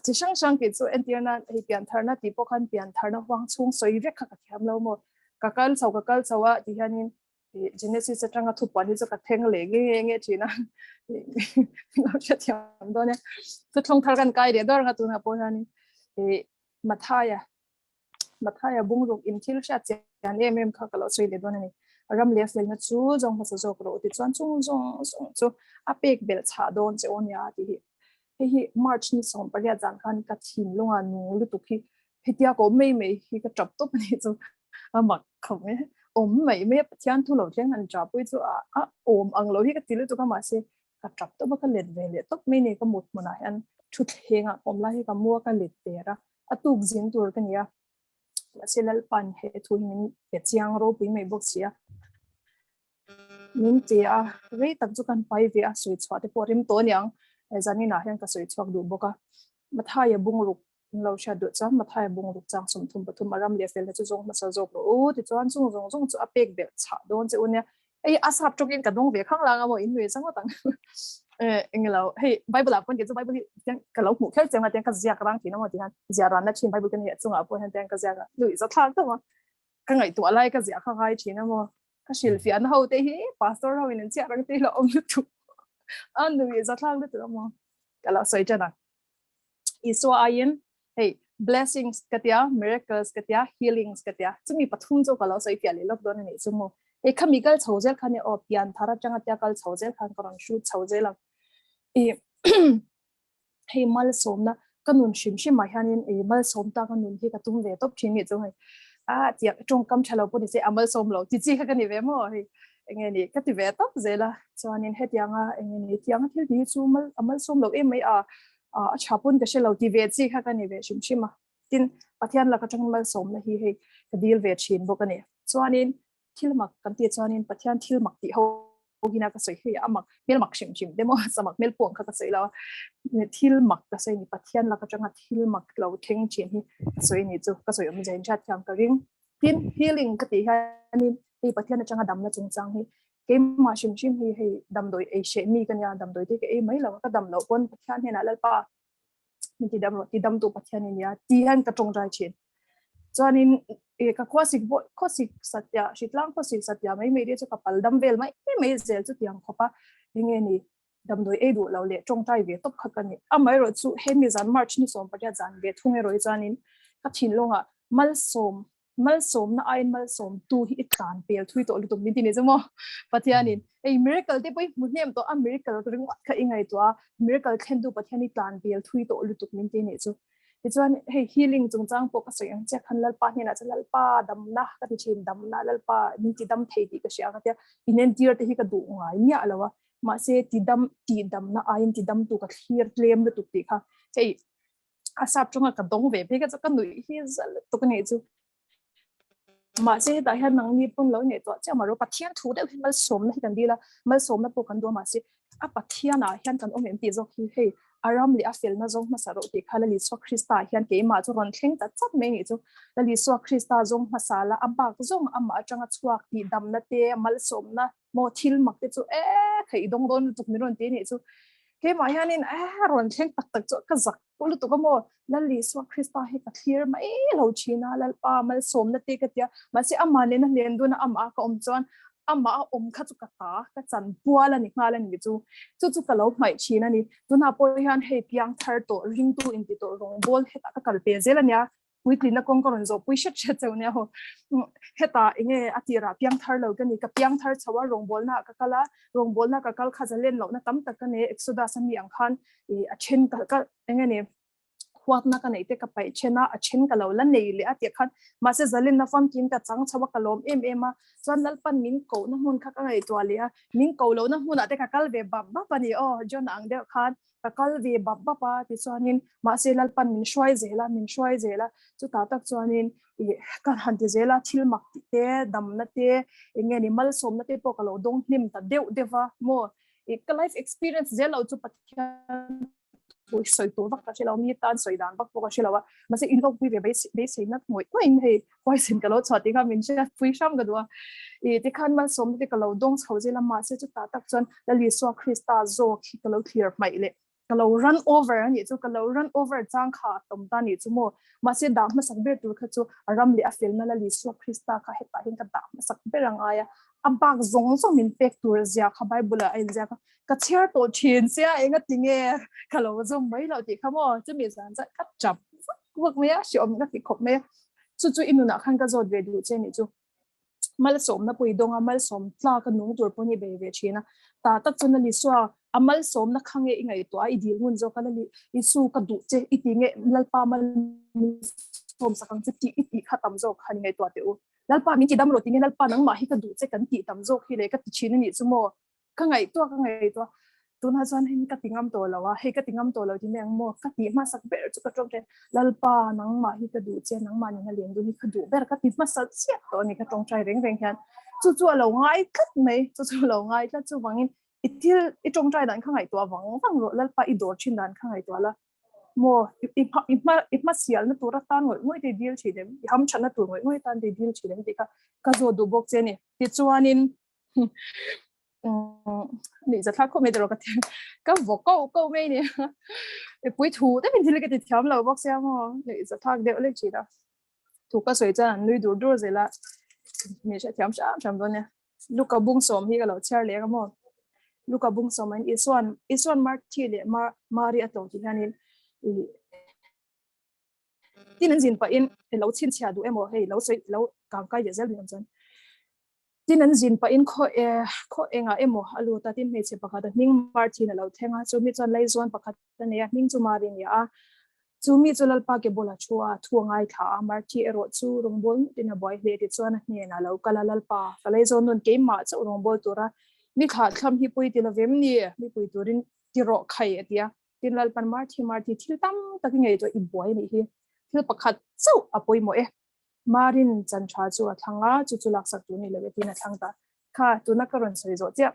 chi hrang hrang tih chu entir nan hei pian tharna tih pawh khan pian tharna huang chhung sawi vek kha ka thiam lo maw ka kal chho ka kal chho a ti hianin Genesis atanga thupuan hi chu ka thleng leh nge nge nge thin a lo hrethiam dawn e thuthlung thar kan kai leh dawr anga tunah pawh hianin Mathaia Mathaia bungruk in thil hriat chian em em kha ka lo sawi leh dawn a ni. Ram leh felna chu zawng hmasa zawk rawh tichuan chung zawng zawng chu a pek belh chhah dawn che aw nia tih hi. Hei hi March ni 18 zan khan ka thinlunga nung lutuk hi hetia ka awm mai mai hi ka tap tawp a nih chu a mak khawp mai. Awm mai mai a Pathian thu lo thleng han tapui chu a a awm ang lo hi ka ti lutuk a mahse ka tap tawp a ka let ve leh tawp mai ni ka mut hmunah hian thutthlengah ka awm lai hi ka mu a ka let der a. A tuk zin tur ka ni a, mahse Lalpan he thu hi min pe chiang ropui mai bawk si a. Min ti a, rei tak chu kan pai ve a, sawi chhuah te pawh a rem tawh aniang, zaninah hian ka sawi chhuak duh bawk a. Mathaia bungruk in lo hriat duh chuan Mathaia bungruk chang 33 a ram leh felna chu zawng hmasa zawk rawh u tichuan chung zawng zawng chu a pek belh chhah dawn che u nia. Hei a sap tawkin ka dawng ve khang lang a maw in nui chang ang eh englo hei bible ah pawh chu bible hi tiang ka lo hmuh kher cheng a tiang ka ziak rang thin a maw ti hian ziah ran na thin bible ka ni chungah pawh hian tiang ka ziak a nui za thlak tawp a ka ngaihtuah lai ka ziah kha ngai thin a maw ka hrilhfiah na ho te hi pastor ho in an chiah rang te lo awm lutuk a nui za thlak lutuk a maw ka lo sawi tan ang Isua aiin hei blessings ka tia miracles ka tia healings ka tia chumi pathum chu ka lo sawi fiah leh lawk dawn a nih chu maw hei khami kal chho zel khan e aw pian thar atanga tia kal chho zel khan ka rawn hrut chho zel ang i hei malsawmna ka nun hrim hrim ah hianin i malsawm ta ka nun hi ka tum ve tawp thin nih chu hei a tiang tawngkam tha lo pawh ni se a malsawm lo ti chi kha ka ni ve maw hei enge ni ka ti ve tawp zel a chuanin hetianga enge ni tianga thil ti hi chu mal a malsawm lo em mai a a tha pawn ka hre lo ti ve chi kha ka ni ve hrim hrim a tin Pathian laka atangin malsawmna hi hei ka dil ve thin bawk a ni chuanin thil mak kan tih chuanin Pathian thil mak tih ho. hina ka sawi hei a mak hmel mak hrim hrim te maw samak hmel pawh ang kha ka sawi lo a thil mak ka sawi a ni Pathian lak atanga thil mak lo thleng thin hi ka sawi a ni chu ka sawi awm zia in hriat thiam ka ring. Tin healing ka tih hianin hei Pathian atanga damna chungchang hi keimah hrim hrim hi hei damdawi ei hreh mi ka nia damdawi te ka ei mai lo a ka dam loh pawn Pathian hnenah Lalpa min ti dam rawh ti dam tu Pathian i nia ti hian ka tawngtai thin. Chuanin e ka khuasik pawh khuasik satliah hritlang khuasik satliah mai mai te chu ka pal dam vel mai mai zel chutiang khawp a enge ni damdawi ei duh lo leh tawngtai ve tawp kha ka ni. Amaherawh chu hemi zan March ni 18 zan ve thung erawh hi chuanin ka thinlungah malsawm malsawmna aiin malsawmtu hi i tlan pel thui tawh lutuk min ti ni chu maw Pathianin hei miracle te pawh i hmu hnem tawh a miracle ringawt kha i ngaihtuah a miracle thlentu Pathian i tlan pel thui tawh lutuk min ti nih chu tichuan hei healing chungchang pawh ka sawi ang chiah khan Lalpa hnenah chuan Lalpa damna ka ti thin damna Lalpa min ti dam thei tih ka hria ka tia inentir te hi ka duh ngai miah lo a mahse ti dam tih damna aiin ti damtu ka thlir tlem lutuk tih kha hei a sap chunga ka dawng ve phei ka chu ka nuih hi za lutuk a nih chu. Mahse hetah hian nangni pawn lo ngaihtuah chiah mah rawh Pathian thu deuh hi malsawmna hi kan dil a, malsawmna pawh kan duh a mahse a Pathian ah hian kan awm em tih zawk hi hei a ram leh a felna zawng hmasa rawh tih kha Lal Isua Krista ah hian keimah chu rawn thleng ta chat mai nih chu. Lal Isua Krista zawng hmasa la a bak zawng amah atanga chhuak tih damna te malsawmna maw thil mak te chu e kha i dawng dawn lutuk min rawn ti nih chu keimah hianin e rawn thleng tak tak chu ka zak lutuk a maw Lal Isua Krista hi ka thlir mai lo thin a Lalpa malsawmna te ka tia mahse amah nena len dun a amah ka awm chuan amah a awm kha chu ka ta ka chan pual a ni nghal a ni chu chu chu ka lo hmaih thin a ni tunah pawh hian hei piang thar tawh ringtu inti tawh rawngbawl hetah ka kal pe zel a nia puitlina kawng ka rawn zawh pui hret hret cheu nia ho heta enge a tirah piang thar lo ka ni ka piang thar chho a rawngbawlna ka kal a rawngbawlna ka kal kha zalen lohna tam tak ka nei Exodus a mi ang khan i a then ka ka enge ni huatna ka nei te ka paih then a a then ka lo la nei leh a tih khan mahse zalenna famkim ka chang chho a ka lawm em em a chuan Lalpan min kohna hmun kha ka ngaihtuah leh a min ko lohna hmunah te ka kal ve bap bap a ni aw John ang deuh khan ka kal ve bap bap a tichuanin mahse Lalpan min hruai zel a min hruai zel a chutah tak chuanin ih ka han ti zel a thil mak tih te damna te eng nge ni malsawmna te pawh ka lo dawng hnem ta deuh deuh va maw ih ka life experience zel lo chu Pathian thu i sawi tur vak ka hre lo mi tan sawi dan vak pawh ka hre lo a mahse in ropui ve beisei nat ngawih ngawih in hei huaisen ka lo chhuah tih kha min hriat pui hram ka duh a ih tikhan malsawmna te ka lo dawng chho zel a mahse chutah tak chuan Lal Isua Krista zawk hi ka lo thlir hmaih leh ka lo run over a nih chu ka lo run over chang kha a tawm ta nih chu maw mahse dah hmasak ber tur kha chu a ram leh a felna Lal Isua Krista kha hetah hian ka dah hmasak ber ang aia a bak zawng zawng min pek tur zia kha Bible ah a inziak a ka chhiar tawh thin sia enga tinge ka lo zawm mai loh tih kha maw chumi zan chuan ka tap vak vak mai a hreawm ka ti khawp mai a chu chu i nunah khan ka zawt ve duh che nih chu malsawmna pawh i dawng a malsawm tlak a nung tur pawh ni bei ve thin a ta tak chuan a Isua a malsawmna kha nge i ngaihtuah a i dil ngun zawk a Lal Isu ka duh che i ti nge Lalpa malsawm sak ang che tih i tih kha tam zawk khan i ngaihtuah teh u Lalpa min ti dam rawh ti nge Lalpa nangmah hi ka duh che kan tih tam zawk hi le ka ti thin a nih chu maw ka ngaihtuah ka ngaihtuah tunah chuan hei ka ti ngam tawh lo a hei ka ti ngam tawh lo ti mai ang maw ka tih hmasak ber chu ka tawngtai Lalpa nangmah hi ka duh che nangmah nena len dun hi ka duh ber ka ti hmasa chiah tawh a ni ka tawngtai reng reng hian chu chu a lo ngai tlat mai chu chu a lo ngai tlat chuvangin i thil i tawngtai dan kha ngaihtuah vang vang rawh Lalpa i dawr thin dan kha ngaihtuah la maw i hma i hma i hma sialna tur atan ngawih ngawih te i dil thin em i hamthatna tur ngawih ngawih atan te i dil thin em tih kha ka zawt duh bawk che a ni tichuanin ni za thlak khawp mai tawh ka ti ka vaw ko ko mai ni e pui thu te min thil ka ti thiam lo bawk sia maw ni za thlak deuh lek thin a thu ka sawi chuan an nui dur dur zel a mi hre thiam hram hram dawn nia Luka bung sawm hi ka lo chhiar leh ang maw Luka bung sawm in Isuan Isuan Marthi leh Mari a tlawh tih hianin i Tin an zin pahin lo chhinchhiah duh emaw hei lo sawi lo kangkai leh zel duh ang chuan tin an zin pahin khaw e khaw engah emaw a lut a tin hmeichhe pakhat a hming Marthin a lo thleng a chumi chuan Laizawn pakhat a nei a hming chu Mari a ni a chumi chu Lalpa ke bula thu a thu a ngaithla a Marthi erawh chu rawngbâwl ngawtin a buai hle tichuan a hnenah lo kal a Lalpa ka Laizawn nun keimah chauh rawngbâwl tura mi thlahthlam hi pui ti lovem ni mi pui turin ti rawh khai a ti a. Tin Lalpan Marthi Marthi thil tam tak i ngaihtuah i buai anih hi. Thil pakhat chauh a pawimawh e. Marin chan tha chu a thlang a, chu chu laksak tur ni lo e tiin a thlang ta. Kha, tuna ka rawn sawi zawh chiah.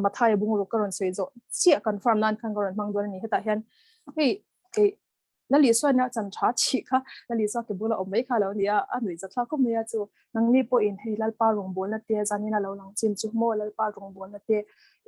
Mathai bungruk ka rawn sawi zawh chiah confirm nan khan ka rawn hmang dawn a ni. Hetah hian hei Lali chuan a chan tha thih kha Lali chuan ke bula awm mai kha lo ni a, a nuih zathlak khawp mai a chu nangni pawhin hei Lalpa rawngbawlna te zanin a lo lang chin chu maw Lalpa rawngbawlna te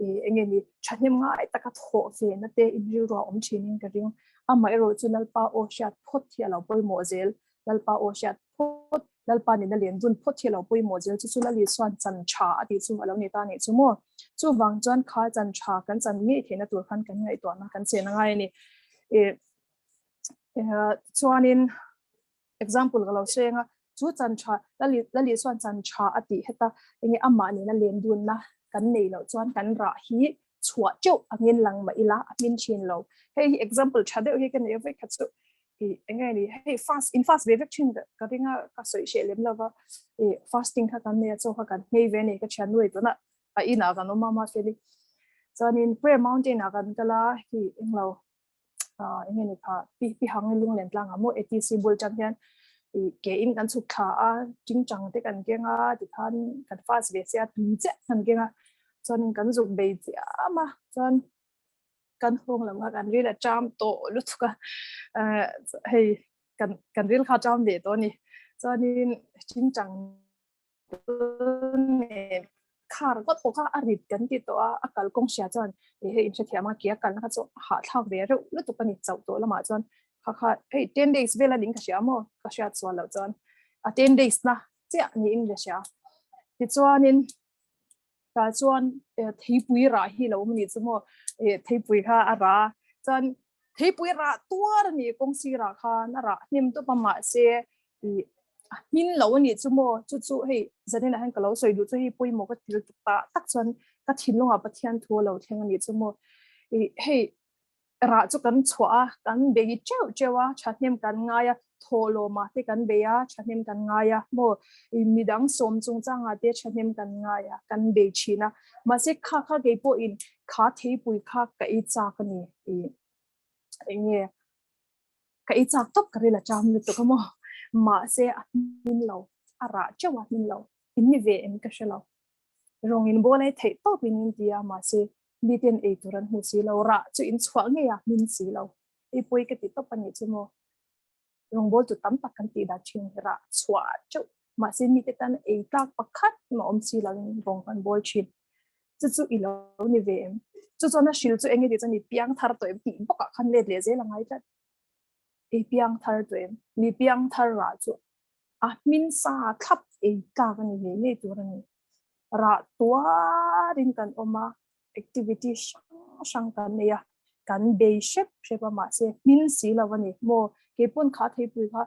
ih enge ni thahnem ngai taka thawh ve na te in rilru a awm thin in ka ring. Amaherawh chu Lalpa aw hriat phawt hi a lo pawimawh zel. Lalpa aw hriat phawt, Lalpa nena len dun phawt hi a lo pawimawh zel chu chu Lali chuan chan tha a tih chu a lo ni ta nih chu maw. Chuvang chuan kha chan tha kan chan ngei theihna tur khan kan ngaihtuahna kan chen a ngai a ni. Ih chuanin example ka lo hreng a, chu chan tha Lali Lali chuan chan tha a tih heta enge amah nena len dunna kan nei loh chuan kan rah hi chhuah teuh angin lang mah ila a hmin thin lo. Hei hi example tha deuh hi ka nei a vekhat chu i enge ni hei fast in fast ve vek thin ka ringa ka sawi hreh lem lova i fasting kha kan nei a chaw kha kan nghei ve ni ka thian nuai tuna a in ah kan awm a mahse chuanin prayer mountain ah kan kal a hi englo enge ni kha pi pi hang lunglen tlang ah maw atc bul tang hian i ke in kan chhuk thla a tingtang te kan keng a tikhan kan fast ve sia tui chiah kan keng a chuanin kan zuk bei chiam a chuan kan hawng lam kha kan ril a cham tawh lutuk a hei kan kan ril kha cham ve tawh a ni chuanin tingtang khar ngawt pawh kha a rit kan ti tawh a a kalkawng hria chuan hei inhrethiam a ke a kalna kha chu a hahthlak ve reuh lutuk a ni chauh tawh lamah chuan kha kha hei ten days vel a ning ka hria maw ka hriat sual loh chuan a ten days na chiah niin ka hria tichuanin tah chuan theipui rah hi lo awm a nih chu maw theipui kha a rah a chuan theipui rah tuar a ni kawng sirah khan a rah hnem tawp a mahse ih a hmin lo a nih chu maw chu chu hei zanin ah hian ka lo sawi duh chu hei pawimawh ka til tah tak chuan ka thinlungah Pathian thu a lo thleng a nih chu maw ih hei rah chu kan chhuah a kan bei teuh teuh a thahnem kan ngai a thawhlawmah te kan bei a thahnem kan ngai a maw ih midang sawm chungchangah te thahnem kan ngai a kan bei thin a mahse kha kha kei pawhin kha theipui kha ka ei chak a ni ih eng nge ka ei chak tawp ka ril a cham lutuk a maw mahse a hmin lo a rah teuh a hmin lo in ni ve em ka hre lo rawng in bawl ei theih tawp in in ti a mahse miten ei tur an hmu si lo rah chu in chhuah ngei a hmin si lo ei pawi ka ti tawp a nih chu maw rawngbawl tu tam tak kan tih dan thin rah chhuah teuh mahse mite tan ei tlak pakhat mah awm si lo in rawng kan bawl thin chu chu i lo ni ve em chu chuan a hril chu enge tih chuan i piang thar tawh em tih bawkah khan let leh zel a ngai tlat i piang thar tawh em mi piang thar rah chu a hmin sa thlap ei tlak a ni ngei ngei tur a ni rah tuarin kan awm a activity hrang hrang kan nei a kan bei hrep hrep a mahse hmin si lo a ni maw keipawn kha theipui kha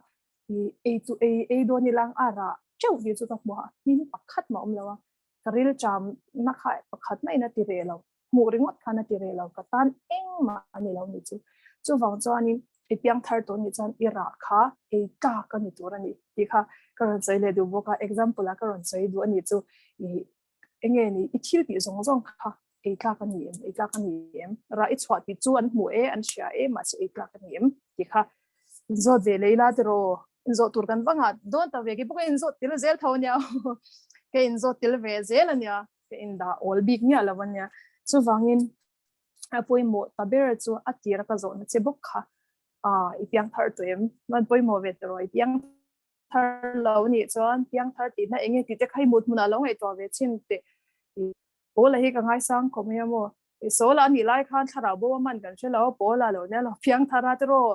i ei chu ei ei dawn ilang a rah teuh hi chu ka hmu a hmin pakhat mah awm lo a ka ril cham na kha pakhat maiin a ti reh lo hmuh ringawt khan a ti reh lo ka tan engmah a ni lo ni chu chuvang chuanin i piang thar tawh nih chuan i rah kha ei tlak a ni tur a ni tih kha ka rawn sawi leh duh bawk a example a ka rawn sawi duh a ni chu i enge ni i thil tih zawng zawng kha ei tlak a ni em ei tlak a ni em rah i chhuah tih chu an hmu e an hria e mahse ei tlak a ni em tih kha inzawt ve lei la tiraw inzawh tur kan vanga dawn ta ve ki pawh ka inzawt tel zel tho ania ka inzawt tel ve zel ania ka indah awl bik miah lo ania chuvangin a pawimawh ta ber chu a tira ka zawhna che bawk kha a i piang thar tawh em man pawimawh ve tiraw i piang thar lo nih chuan piang thar tihna enge tih te kha i mut hmunah lo ngaihtuah ve chin teh Paula hi ka ngaisang khawp mai a maw Saula a nih lai khan thlarau bo a man kan hre lo Paula lo nia lo piang thar a tiraw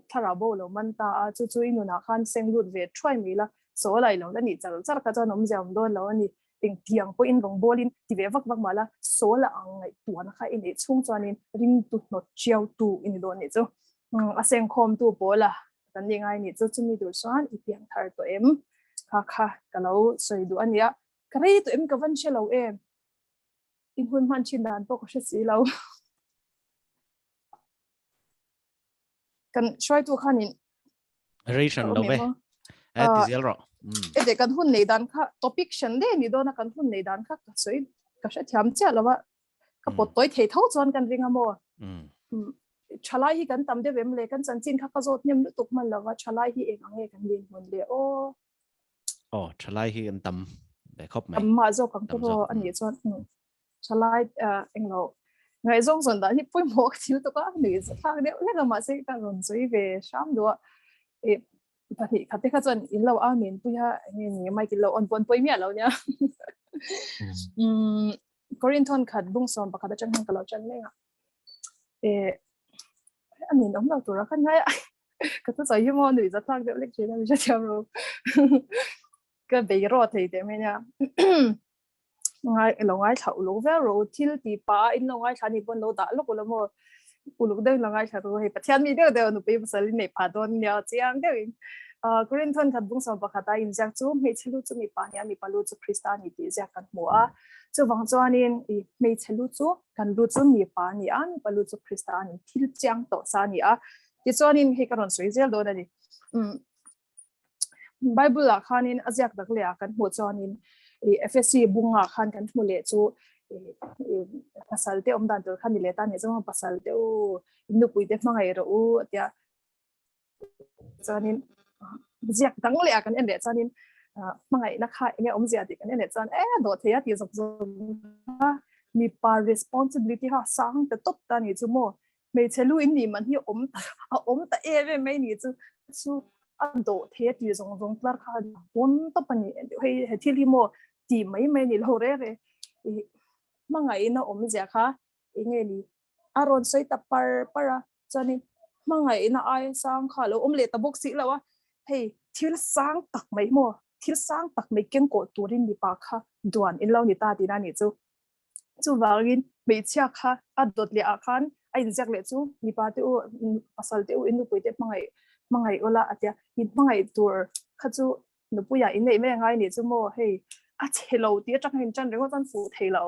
thlarau bo lo man ta a chu chu i nunah khan seng lut ve thuai mai la Saula i lo la nih char char kha chuan awmzia awm dawn lo a ni engtiang pawhin rawngbawlin ti ve vak vak mah la Saula ang ngaihtuahna kha i neih chhung chuanin ringtu hnawt chiautu i ni dawn nih chu a sengkhawmtu Paula kan nih ngai nih chu chumi tur chuan i piang thar tawh em kha kha ka lo sawi duh a nia ka rei tawh em ka van hre lo em in hun hman thin dan pawh ka hre si lo kan hruaitu khanin rei hran lo ve e ti zel rawh ete kan hun nei dan kha topic hran le ni dawna kan hun nei dan kha ka sawi ka hre thiam chiah lo a ka pawt tawi thei tho chuan kan ring a maw thalai hi kan tam deuh em le kan chanchin kha ka zawt hnem lutuk hman lova thalai hi eng ang nge kan din hmun le aw aw thalai hi kan tam ve khawp mai tam mah zawk ang tawh a nih chuan. Thalai englo ngaihzawng zawn dan hi pawimawh ka thil tawk a, nuih thlak deuh hlek a mahse ka rawn sawi ve hram duh a. Ih pahnih khat te kha chuan in lo amen pui a enge ni mic in lo on pawn pawi miah lo nia. Umm Korinthon khat bung 11 atang hian ka lo tan mek a. Eh a nin awm lo tur a khan ngai a ka thu sawi hi maw nuih za thlak deuh lek thin a mi hrethiam ro. Ka bei rawh thei teh mai nia. Ngai lo ngaithla uluk viau rawh u thil ti pa in lo ngaithla ni pawn lo dah lawk ula maw uluk deuh in lo ngaithla rawh u hei Pathian mi deuh deuh nupui pasal in neih phah dawn nia chiang deuh in ah Korinthon khat bung 11 a inziak chu hmeichhe lu chu mipa nia mipa lu chu Krista a ni tih ziak kan hmu a chuvang chuanin ih hmeichhe lu chu kan lu chu mipa a ni a mipa lu chu Krista a ni thil chiang tawh sa a ni a tichuanin hei ka rawn sawi zel dawn a ni umm Bible ah khanin a ziak dak leh ah kan hmuh chuanin i FSC bunga khan kan hmu leh chu pasal te awm dan tur kha ni leh ta ni chuan pasal te u nupui te hmangaih rawh u atia chuanin ziak dang leh ah kan en leh chuanin hmangaihna kha enge awmzia tih kan en leh chuan e dawh thei a tih zawk zawk a mipa responsibility kha sang ta tawp ta ni chu maw Hmeichhe lu in nih man hi awm ta a awm ta em em mai ni chu chu a dawh thei a tih zawng zawng tlar kha a pawn tawp a ni hei he thil hi maw tih mai mai a ni lo reng reng ih hmangaihna awmzia kha eng nge ni a rawn sawi ta par par a chuanin hmangaihna aia sang kha a lo awm leh ta bawk si lo a hei thil sang tak mai maw thil sang tak mai kengkawh turin mipa kha duan in lo ni ta tihna a nih chu. Chuvangin hmeichhia kha a dawt leh ah khan a inziak leh chu mipa te u pasal te u in nupui te hmangaih hmangaih ula a tia in hmangaih tur kha chu nupuia in neih mai angai nih chu maw hei a chhe lo tih atanga in tan ringawt chuan fuh thei lo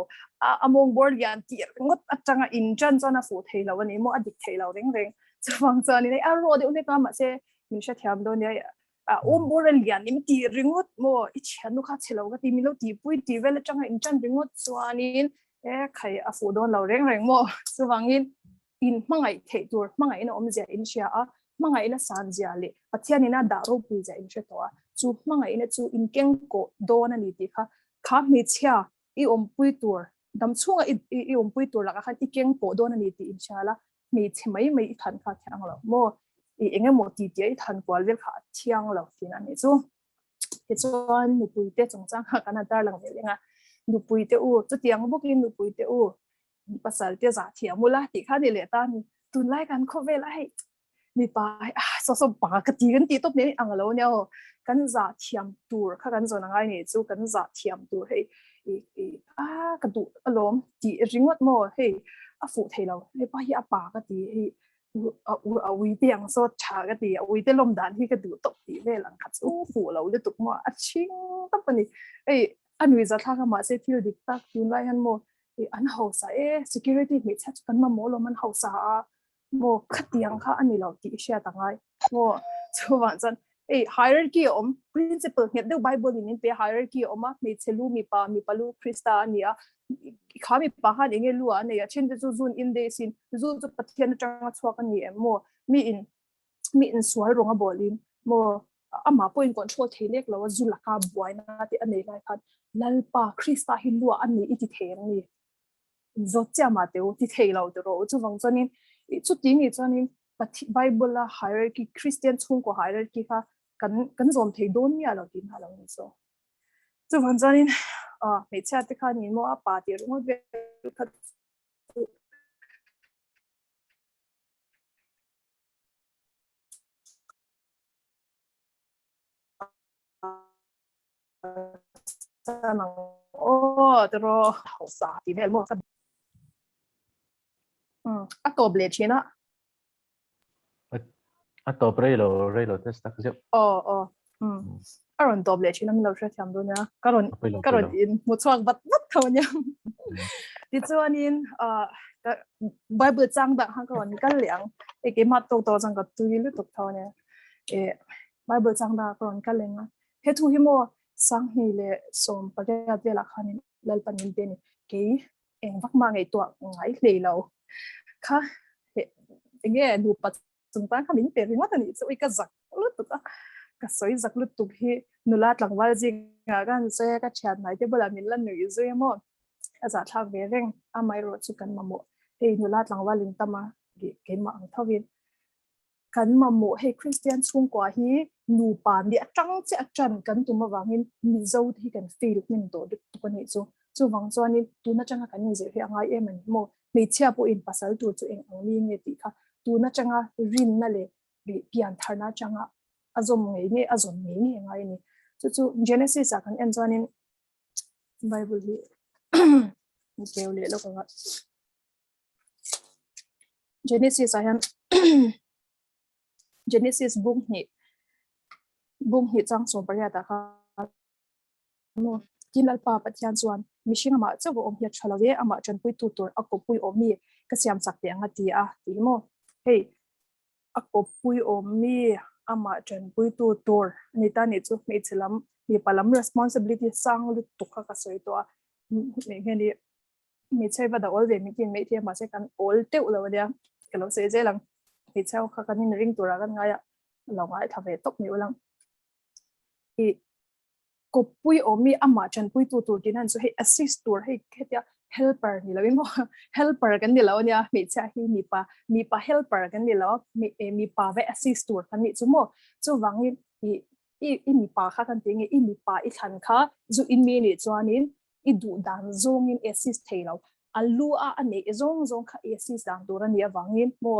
a a mawng bawr lian tih ringawt atanga in tan chuan a fuh thei lo a ni maw a dik thei lo reng reng chuvang chuan in a rawh deuh hlek a mahse min hrethiam dawn nia a awm bawr a lian in tih ringawt maw i thiannu kha chhe lo ka ti min lo tihpui tih vel atanga in tan ringawt chuanin e khai a fuh dawn lo reng reng maw chuvangin in hmangaih theih tur hmangaihna awmzia in hria a hmangaihna san zia leh Pathianin a dah ropui zia in hre tawh a chu hmangaihna chu in keng kawh dawn a ni tih kha kha hmeichhia i awmpui tur dam chhunga i i awmpui tur lakah khan i keng pawh dawn a ni tih in hria la hmeichhe mai mai i than kha a thiang lo maw i eng emaw ti tia i than kual vel kha a thiang lo tihna a nih chu tichuan nupui te chungchang kha kan han tarlang ve leng a nupui te u chutiang bawkin nupui te u pasal te zah thiam ula tih kha ni leh ta ni tunlai kan khawvel a hei mipa ah saw saw pa ka ti kan tih tawp nen ang lo nia aw kan zah thiam tur kha kan zawn angai ni chu kan zah thiam tur hei i i a ka duh alawm tih ringawt maw hei a fuh thei lo hei pa hi a pa ka ti hei a a ui te ang saw tha ka ti a ui te lawm dan hi ka duh tawp tih vel ang kha chu fuh lo lutuk maw a chhing tawp ani hei a nui za thlak a mahse thil dik tak tunlai hian maw an hausa e security hmeichhia chu kan mamawh alawm an hausa a maw khatiang kha a ni lo tih i hriat a ngai maw chuvang chuan hei hierarchy a awm principle nghet deuh bible in min pe hierarchy a awm a hmeichhe lu mipa mipa lu Krista a ni a kha mipa khan enge lu a nei a then te chu zun in days in zu chu Pathian atanga chhuak a ni em maw mi in mi in sual rawng a bawl in maw amah pawhin control thei lek lo a zu laka buaina te a nei lai khan Lalpa Krista hi lu a ni i ti thei ang ni zawt chiah mah teh u ti thei lo teh rawh u chuvang chuanin ih chuti nih chuanin Bible a hierarchy Christian chhungkaw hierarchy kha kan kan zawm thei dawn miah lo tih hna lo ni chu chuvang chuanin ah hmeichhia te kha ni maw a pa tih ringawt vel kha chu aw tiraw hausa tih vel maw a tawp leh thin a a tawp rei lo rei lo test tak zeuh aw aw a rawn tawp leh thin a min lo hrethiam dawn nia ka rawn ka rawn in hmu chhuak vat vat tho nia tichuanin bible chang dah khan ka rawn kal leh ang e keimah tawk tawk chuan ka tui lutuk tho nia e bible chang dah ka rawn kal leh ang a He thu hi maw 2018 velah khanin Lalpan min pe a ni. Kei eng vak mah ngaihtuah ngai hlei lo kha enge nupa chungchang kha min pe ringawt a nih chu ui ka zak lutuk a, ka sawi zak lutuk hi nula tlangval zingah ka han sawi a, ka thian hnai te bulah min la nuih zui a maw. A zahthlak ve reng, amaherawh chu kan mamawh hei nula tlangval in tam a keimah ang thovin kan mamawh hei Kristian chhungkua hi nupa nih atang che a tan kan tum avangin Mizo te hi kan fail hnem tawh lutuk a nih chu. Chuvang chuanin tun atanga kan inzir hi a ngai em a ni maw? Hmeichhia pawhin pasal tur chu eng ang mi nge tih kha tun atanga rinna leh pian tharna atanga a zawm ngei ngei a zawn ngei ngei a ngai a ni. Chu chu Genesis ah kan en chuanin Bible hi keu leh lawk anga Genesis ah hian Genesis bung hnih bung hnih chang sawm pariat ah khan maw tin Lalpa Pathian chuan mihring amah chauh a awm hi a tha lo e amah tanpuitu tur a kawppui awm mi ka siam chak teh ang a ti a tih hi maw hei a kawppui awm mi amah tanpuitu tur a ni ta nih chu hmeichhe lam mipa lam responsibility sang lutuk kha ka sawi tawh a hmeichhe ni hmeichhe va dah awl ve min tin maithei a mahse kan awl teuh lo ania ka lo sawi zel ang hmeichhe ho kha kan inring tura kan ngai a lo ngaithla ve tawp mai ulang i kawppui awm mi amah tanpuitu tur tih nan chu hei assist tur hei hetia helper ni lo in maw helper kan ni lo ania hmeichhia hi mipa mipa helper kan ni lo mipa ve assist tur kan nih chu maw chuvangin i i i mipa kha kan ti nge i mipa i thlan kha zu in mi nih chuanin i duh dan zawngin assist thei lo a lu a a neih zawng zawng kha i assist dan tur a nih avangin maw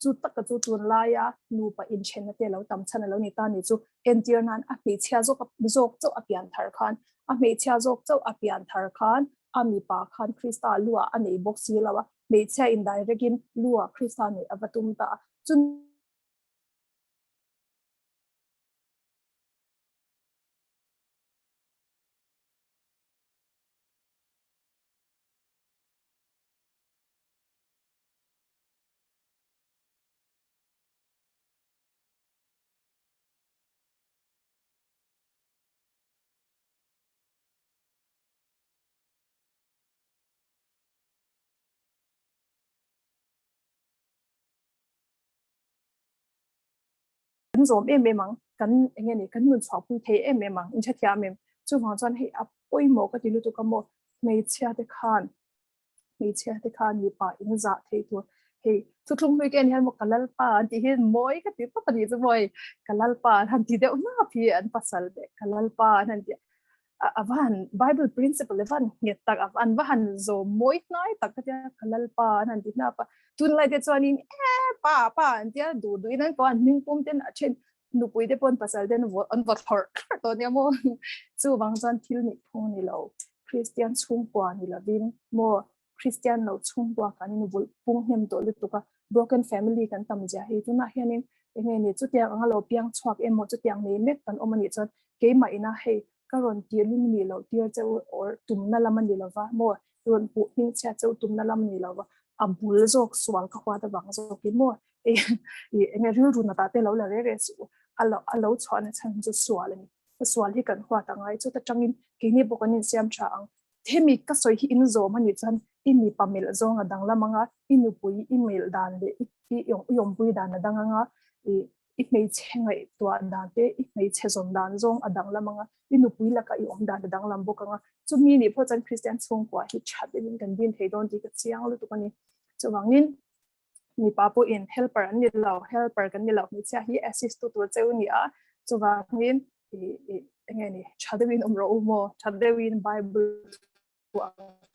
chu taka chu tunlaia nupa inthenna te lo tam chhan a lo ni ta ni chu entir nan a hmeichhia zawk zawk chauh a pian thar khan a hmeichhia zawk chauh a pian thar khan a mipa khan Krista lu ah a nei bawk si lo a hmeichhia in direct in lu ah Krista neih a va tum ta a chu Kan zawm em em ang, kan eng nge ni, kan nun chhuahpui thei em em ang, inhrethiam em? Chuvang chuan hei a pawimawh ka ti lutuk a maw, hmeichhia te khan hmeichhia te khan mipa in zah thei tur hei thuthlung hlui te hian maw ka lalpa an tih hi mawi ka ti tawp a nih chu mawi ka lalpa an han ti deuh hnap hi an pasal te ka lalpa an han ti a va han bible principle a van nghet tak an va han zawm mawi hnai tak ka tia ka lalpa an han ti hnap a tunlai te chuanin e pa pa an tia duh duhin an ko an hming pum ten a then nupui te pawn pasal ten an vaw thlawrh thlawrh tawh nia maw chuvang chuan thil nih phung ni lo Kristian chhungkua ni lovin maw Kristian lo chhungkua kan in vulh pung hnem tawh lutuk a broken family kan tam zia hi tunah hianin enge ni chutiang anga lo piang chhuak emaw chutiang nei mek kan awm anih chuan keimah ina hei ka rawn tih lung nih loh tir che u or tumna lam a ni lova maw rawn puh hmingchhiat che u tumna lam a ni lova a bul zawk sual ka huat avang zawkin maw i enge rilru natah te lo la re re suh a lo a lo chhuahna chhan chu sual a ni sual hi kan huat a ngai chuta tangin keini bawk an insiam tha ang hemi ka sawi hi in zawm a nih chuan i mipa melh zawng a danglam anga i nupui i melh dan leh i i awmpui dan a dang anga i i hmeichhe ngaihtuah dan te i hmeichhe zawm dan zawng a danglam anga i nupui laka i awm dan a danglam bawk anga chumi nih pawh chuan Kristian chhungkua hi that deuhin kan din thei dawn tih ka chiang lutuk a ni chuvangin mipa pawhin helper an ni lo helper kan ni lo hmeichhia hi assist tu tur cheu ni a chuvangin i enge ni tha deuhin awm rawh u maw tha deuhin bible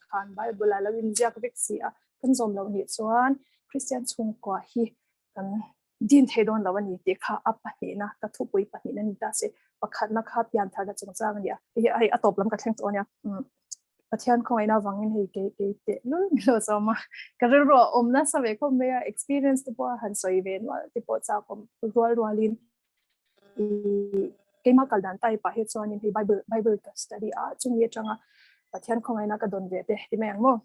khan bible a lo in ziak vek si a kan zawm lo nih chuan Christian chhungkua hi kan din thei dawn lo a ni tih kha a pahnihna ka thupui pahnihna ni ta se pakhatna kha piantharna chungchang a ni a hei a tawp lam ka thleng tawh a nia Pathian khawngaihna avangin hei kei kei teh lul min lo zawm a ka rilru a awm nasa ve khawp mai a experience te pawh a han sawi ve nual te pawh chak awm rual rualin i keimah kal dan type ah hi chuanin hei bible bible ka study a chumi atanga Pathian khawngaihna ka dawn ve te ti mai ang maw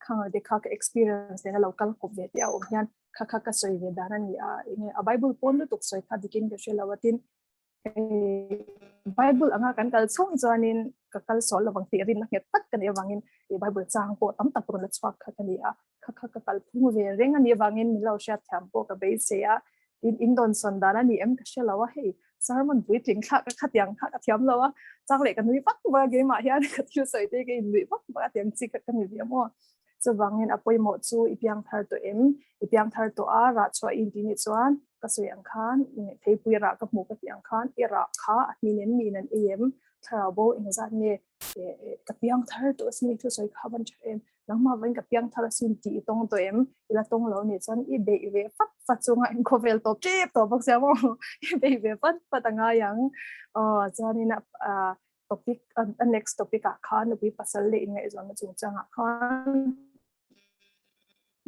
khang te kha ka experience nena lo kal kawp ve te a awm hian kha kha ka sawi ve dan a ni a enge a bible pawn lutuk sawi kha dikin ka hre lo a tin Bible anga kan kal chhung chuanin ka kal sawl lovang tih rinna nghet tak ka nih avangin i Bible chang pawh tam tak rawn la chhuak kha ka ni a kha kha ka kal phung ve reng a nih avangin min lo hriat thiam pawh ka beisei a tin in dawn sawn dan a ni em ka hre lo a hei. Sermon puitling thlak ka khatiang kha ka thiam lo a, chak leh ka nui vak vak a keimah hian ka thil sawi te ka innuih vak vak a tiang chi kha ka ni ve maw. Chuvangin a pawimawh chu i piang thar tawh em? I piang thar tawh a, rah chhuah i inti nih chuan ka sawi ang khan theipui rah ka hmuh ka tih ang khan i rah kha a hmin em niin an ei em? Thlarau bo engzat nge ka piang thar tawh asin i thusawi kha van tha em? Nangmah vawiin ka piang thar asin tih i tawng tawh em? I la tawng lo nih chuan i beih ve fat fat chunga in khawvel tawp tep tawh bawk sia maw i beih ve fat fat a ngai ang. Aw chuanin a topic a next topic ah khan nupui pasal leh inngaihzawnna chungchangah khan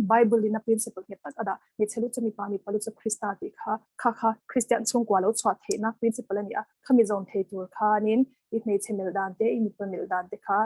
Bible in a principle nghet tak a dah. Hmeichhe lu chu mipa, mipa lu chu Krista tih kha kha kha Kristian chhungkua lo chhuah theihna principle a ni a. Khami zawm thei tur khanin i hmeichhe melh dan te, i mipa melh dan te kha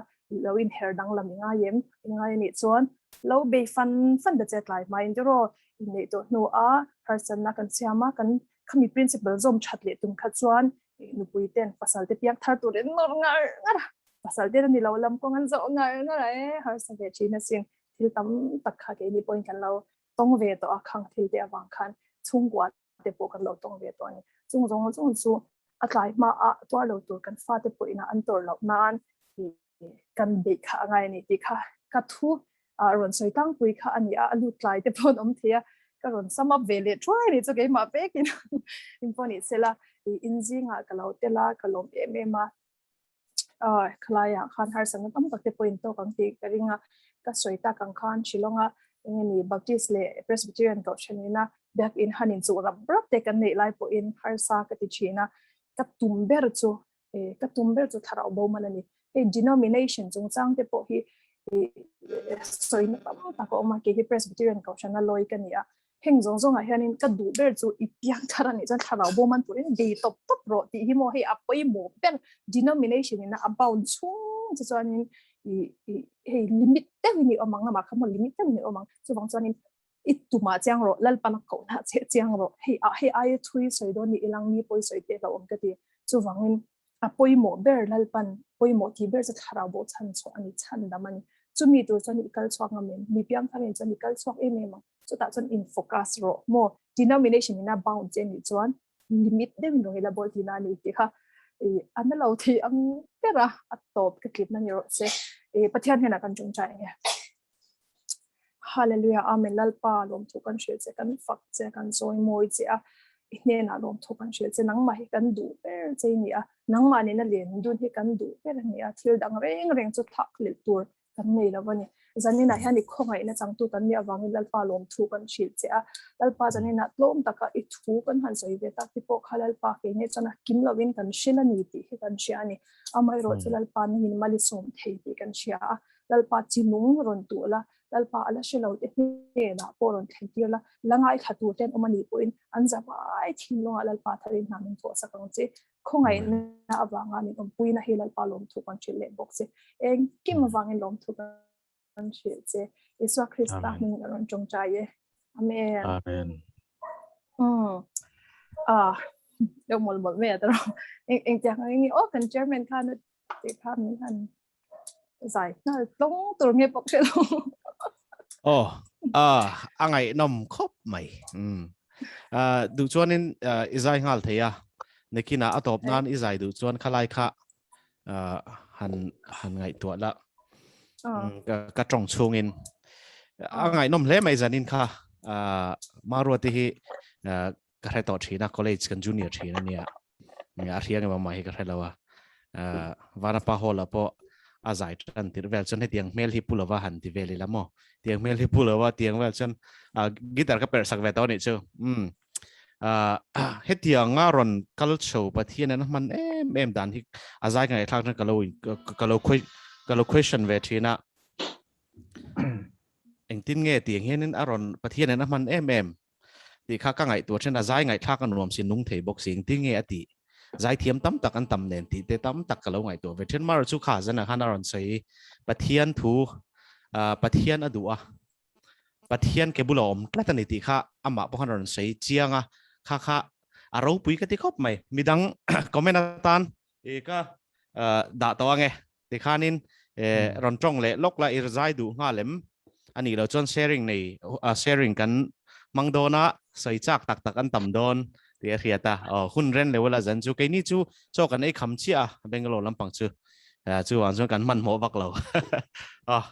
lo inher danglam i ngai em? I ngai a nih chuan lo bei fan fan ta che tlai hmain tiraw inneih tawh hnua harsatna kan siam a, kan khami principle zawm that leh tum kha chuan nupui ten pasal te piang thar tur in nawr ngar ngar a, pasal ten a ni lo lam kawng an zawh ngar ngar a e harsa ve thin asin thil tam tak kha keini pawhin kan lo tawng ve tawh a khang thil te avang khan chhungkua te pawh kan lo tawng ve tawh a ni. Chung zawng zawng chu a tlai hma a tuar lo tur kan fate pawhin a an tawrh loh nan kan beih kha a ngai a ni tih kha ka thu rawn sawi tlangpui kha a ni a, a lut tlai te pawh an awm thei a, ka rawn sum up ve leh thuai a ni chu keimah vekin in pawh ni sela in zingah ka lo tel a, ka lawm em em a. Khalaiah khan harsatna tam tak te pawh in tawk ang tih ka ring a, ka sawi tak ang khan Shillong a engemaw Baptist leh Presbyterian kohhran ina biakin han inchuh rap rap te kan neih lai pawhin harsa ka ti thin a, ka tum ber chu ka tum ber chu thlarau bo man a ni. Hei denomination chungchang te pawh hi sawina tam tak a awm a, kei hi Presbyterian kohhrana lawi ka ni a, Heng zawng zawngah hianin ka duh ber chu i piang thar a nih chuan thlarau bawm an turin bei tawp tawp rawh tih hi maw hei a pawimawh ber denomination ina a bound chhung che chuanin i i hei limit deuhin i awm ang amah kha maw limit deuhin i awm ang chuvang chuanin i tumah chiang rawh Lalpan a kohna che chiang rawh hei a hei aia thui sawi dawn ni ilang mi pawi sawi te hlauhawm ka ti chuvangin a pawimawh ber Lalpan pawimawh tih ber chu thlarau bo chhan chhuah a ni chhan dam a ni chumi tur chuan i kal chhuak ngam em mi piang tharin chuan i kal chhuak em em ang chutah chuan in focus rawh maw denomination ina bound che nih chuan limit deuhin rawh ila bawl tihna a ni tih kha a na lo thei ang ber a a tawp ka tlipna ni rawh se Pathian hnenah kan tawngtai ang e Hallelujah Amen Lalpa lawmthu kan hrilh che kan fak che kan chawi mawi che a i hnenah lawmthu kan hrilh che nangmah hi kan duh ber che i ni a nangmah nena len dun hi kan duh ber a ni a thil dang reng reng chu thak leh tur kan nei lo a ni. Zaninah hian i khawngaihna changtu kan nih avangin Lalpa lawmthu kan hrilh che a. Lalpa zaninah tlawm taka i thu kan han sawi ve tak te pawh kha Lalpa keini chuan a kim lovin kan hrilh a ni tih hi kan hria a ni. Amaherawhchu Lalpa nangin mal i sawm thei tih kan hria a. Lalpa chi nung rawn tuh la, Lalpa a la hre lo te hnenah pawh rawn thlen tir la, la ngaithla tur te an awm a nih pawhin an zavai thinlungah Lalpa tharin hna min thawhsak ang che. Khawngaihna avanga min awmpuina hi Lalpa lawmthu kan hrilh leh bawk che. Engkim avangin lawmthu kan hrilh che. Isua Krista hming a rawn tawngtai e. Amen. Amen. Ah, deuh mawlh mawlh mai a tawrh. Eng eng tiang ang nge aw kan chairman khan a ti kha min han zai nghal tlawng tur nge bawk hre lo. Oh, ah, a ngaihnawm khawp mai. Ah, duh chuanin i zai nghal thei a. Nikina a tawp nan i zai duh chuan khalai kha han han ngaihtuah la. Ka ka tawng chhungin a ngaihnawm hle mai zanin kha. Ah, Maruati hi ka hre tawh thin a college kan junior thin ania a hria nge mah hi ka hre lo a vanapa hall ah pawh a zai tan tir vel chuan hetiang hmel hi pu lova han ti vel ila maw tiang hmel hi pu lova tiang vel chuan guitar ka perh sak ve tawh nih chu um hetianga rawn kal chho Pathian an hman em em dan hi a zai ka ngaihthlak chuan ka lo ka lo ka lo question ve thin a engtin nge tiang hianin a rawn Pathian an a hman em em tih kha ka ngaihtuah then a zai ngaihthlak a nuam si nung thei bawk si engtin nge a tih zai thiam tam tak an tam nen tih te tam tak ka lo ngaihtuah ve then mar chu kha zan ah khan a rawn sawi Pathian thu Pathian a duh a Pathian ke bula awm tlat a ni tih kha amah pawh khan a rawn sawi chiang a kha kha a ropui ka ti khawp mai midang comment atan i ka dah tawh ange Tikhanin rawn tawng leh lawk la i zai duh nghal em? A nih loh chuan sharing nei sharing kan hmang dawn a, sawi chak tak tak an tam dawn. Tih a hriat a, aw hun ren leuh la zan chu keini chu chaw kan ei kham chiah a, Bangalore lampang chu chuvang chuan kan hmanhmawh vak lo. Aw.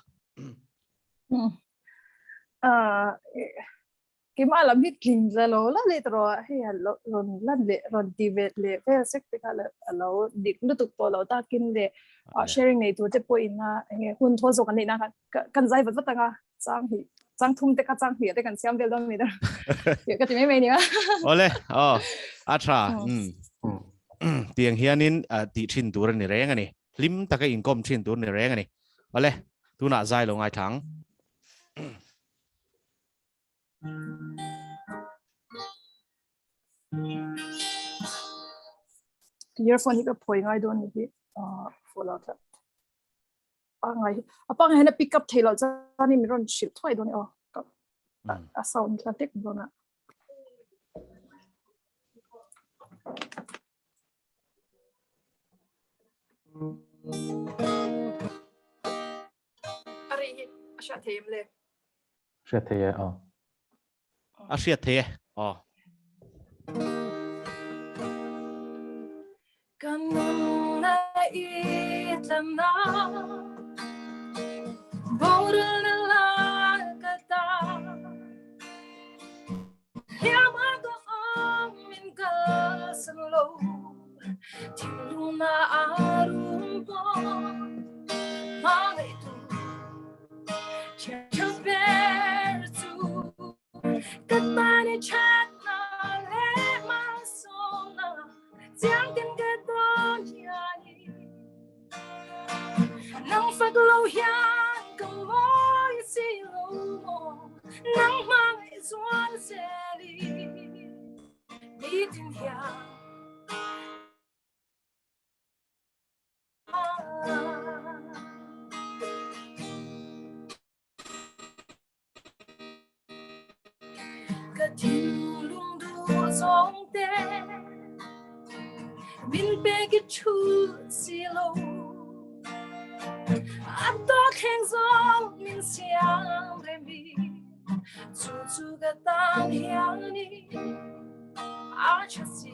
Keimah lam hi tling la lo la leh tawh rawh hei a lo rawn lan leh rawn ti ve leh vel sek te kha a lo dik lutuk tawh lo takin leh sharing nei tur te pawh in a enge hun thawl zawk an neih na khan kan zai vat vat anga chang hi chang thum te kha chang hnih te kan siam vel dawn mi ta ka ti mai mai nia. Ole aw a tha um tiang hianin tih thin tur a ni reng a ni hlim taka inkawm thin tur a ni reng a ni ole tunah zai lo ngai thlang. Earphone hi ka phawi ngai dawn ni hi full out pangai a pangai hian a pick up thei lo chuan min rawn hrilh thuai dawn aw a sound thla hlek dawn a A ri hi a hriat thei em le? Hriat thei e, aw. A hriat thei e, aw. Ka nun na i tla na Boral na la ka ta Hiam a ka awm min kal san lo Thinlung na a rum pawh Hmangaih tu Thian ber chu Ka tan i that na leh malsawmna Chiang tin ka dawn hian i Nang fak lo hian ka mawi si lo maw Nang hmangaih zual zel i Nitin hian Ka thinlung duh zawng te min pek i thu si lo A to thleng zawng min siam rem i chu chu ka tan hian i a tha si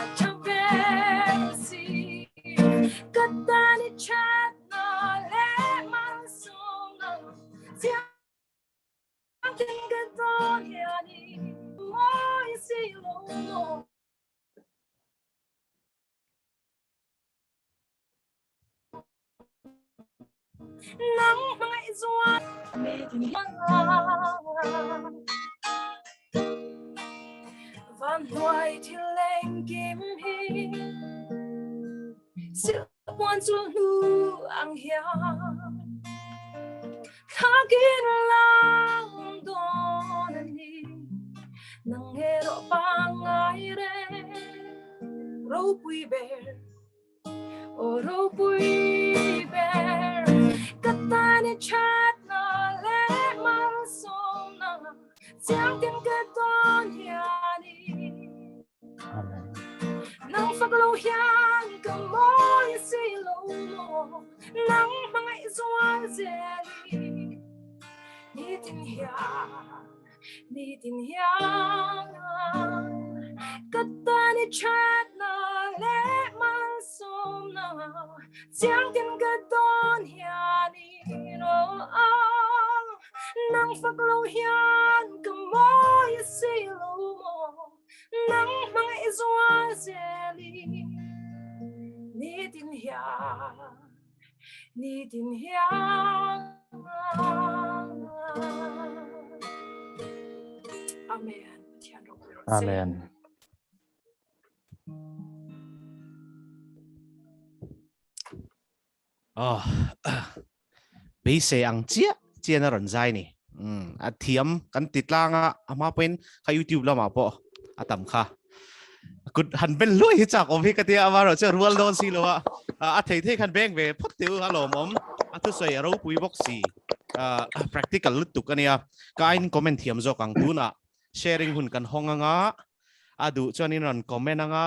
a tha ber si ka tan i that na leh malsawmna chiang tin ka dawn hian i mawi si lo maw. Nang hmangaih zual Van hnuai thil engkim hi Silhpuan chul hnu ang hian Thlakin lang dawn a ni Nang erawh pangngai reng Ropui ber Aw ropui ber ka tan i that na leh malsawmna chiang tin ka dawn hian i Amen. Nang fak lo hian ka mawi si lo maw nang hmangaih zual zel i nitin hian Nitin hian ka tan i that na leh malsawmna chiang tin ka dawn hian in oh nang fak lo hian ka mawi si lo maw nang hmangaih zual zel i nitin hian Nitin hian Amen. Pathian ropui rawh se. Amen. Oh, beisei ang chiah chian a rawn zai ni. A thiam kan ti tlang a, a hma pawhin kha YouTube lamah pawh a tam kha. Kut han bel luai hi chak awm hi ka tia amarawh chu a rual dawn si lo a, a thei thei khan beng ve phawt teh u a lawmawm, a thusawi a ropui bawk si, practical lutuk a nia, ka aiin comment thiam zawk ang tunah sharing hun kan hawng anga a duh chuanin rawn comment anga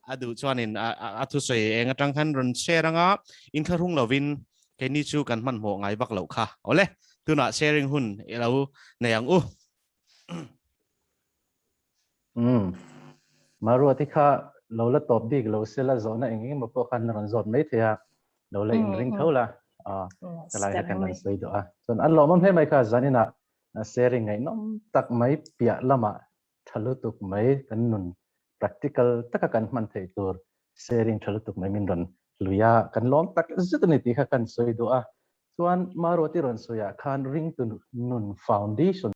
a duh chuanin a thusawi eng atang khan rawn share anga inthlahrung lovin keini chu kan hmanhmawh ngai vak loh kha awle tunah sharing hun i lo nei ang u. Umm. Maruati kha lo la tawp bik lo sela zawhna eng eng emaw pawh khan a rawn zawt mai thei a, lo la inring tho la. Aw, helai kha kan rawn sawi duh a. Chuan an lawmawm hle mai kha zaninah sharing ngaihnawm tak mai piah lamah tha lutuk mai kan nun practical taka kan hman theih tur sharing tha lutuk mai min rawn hlui a, kan lawm tak zet a ni tih kha kan sawi duh a. Chuan Maruati rawn sawiah khan ringtu nun foundation.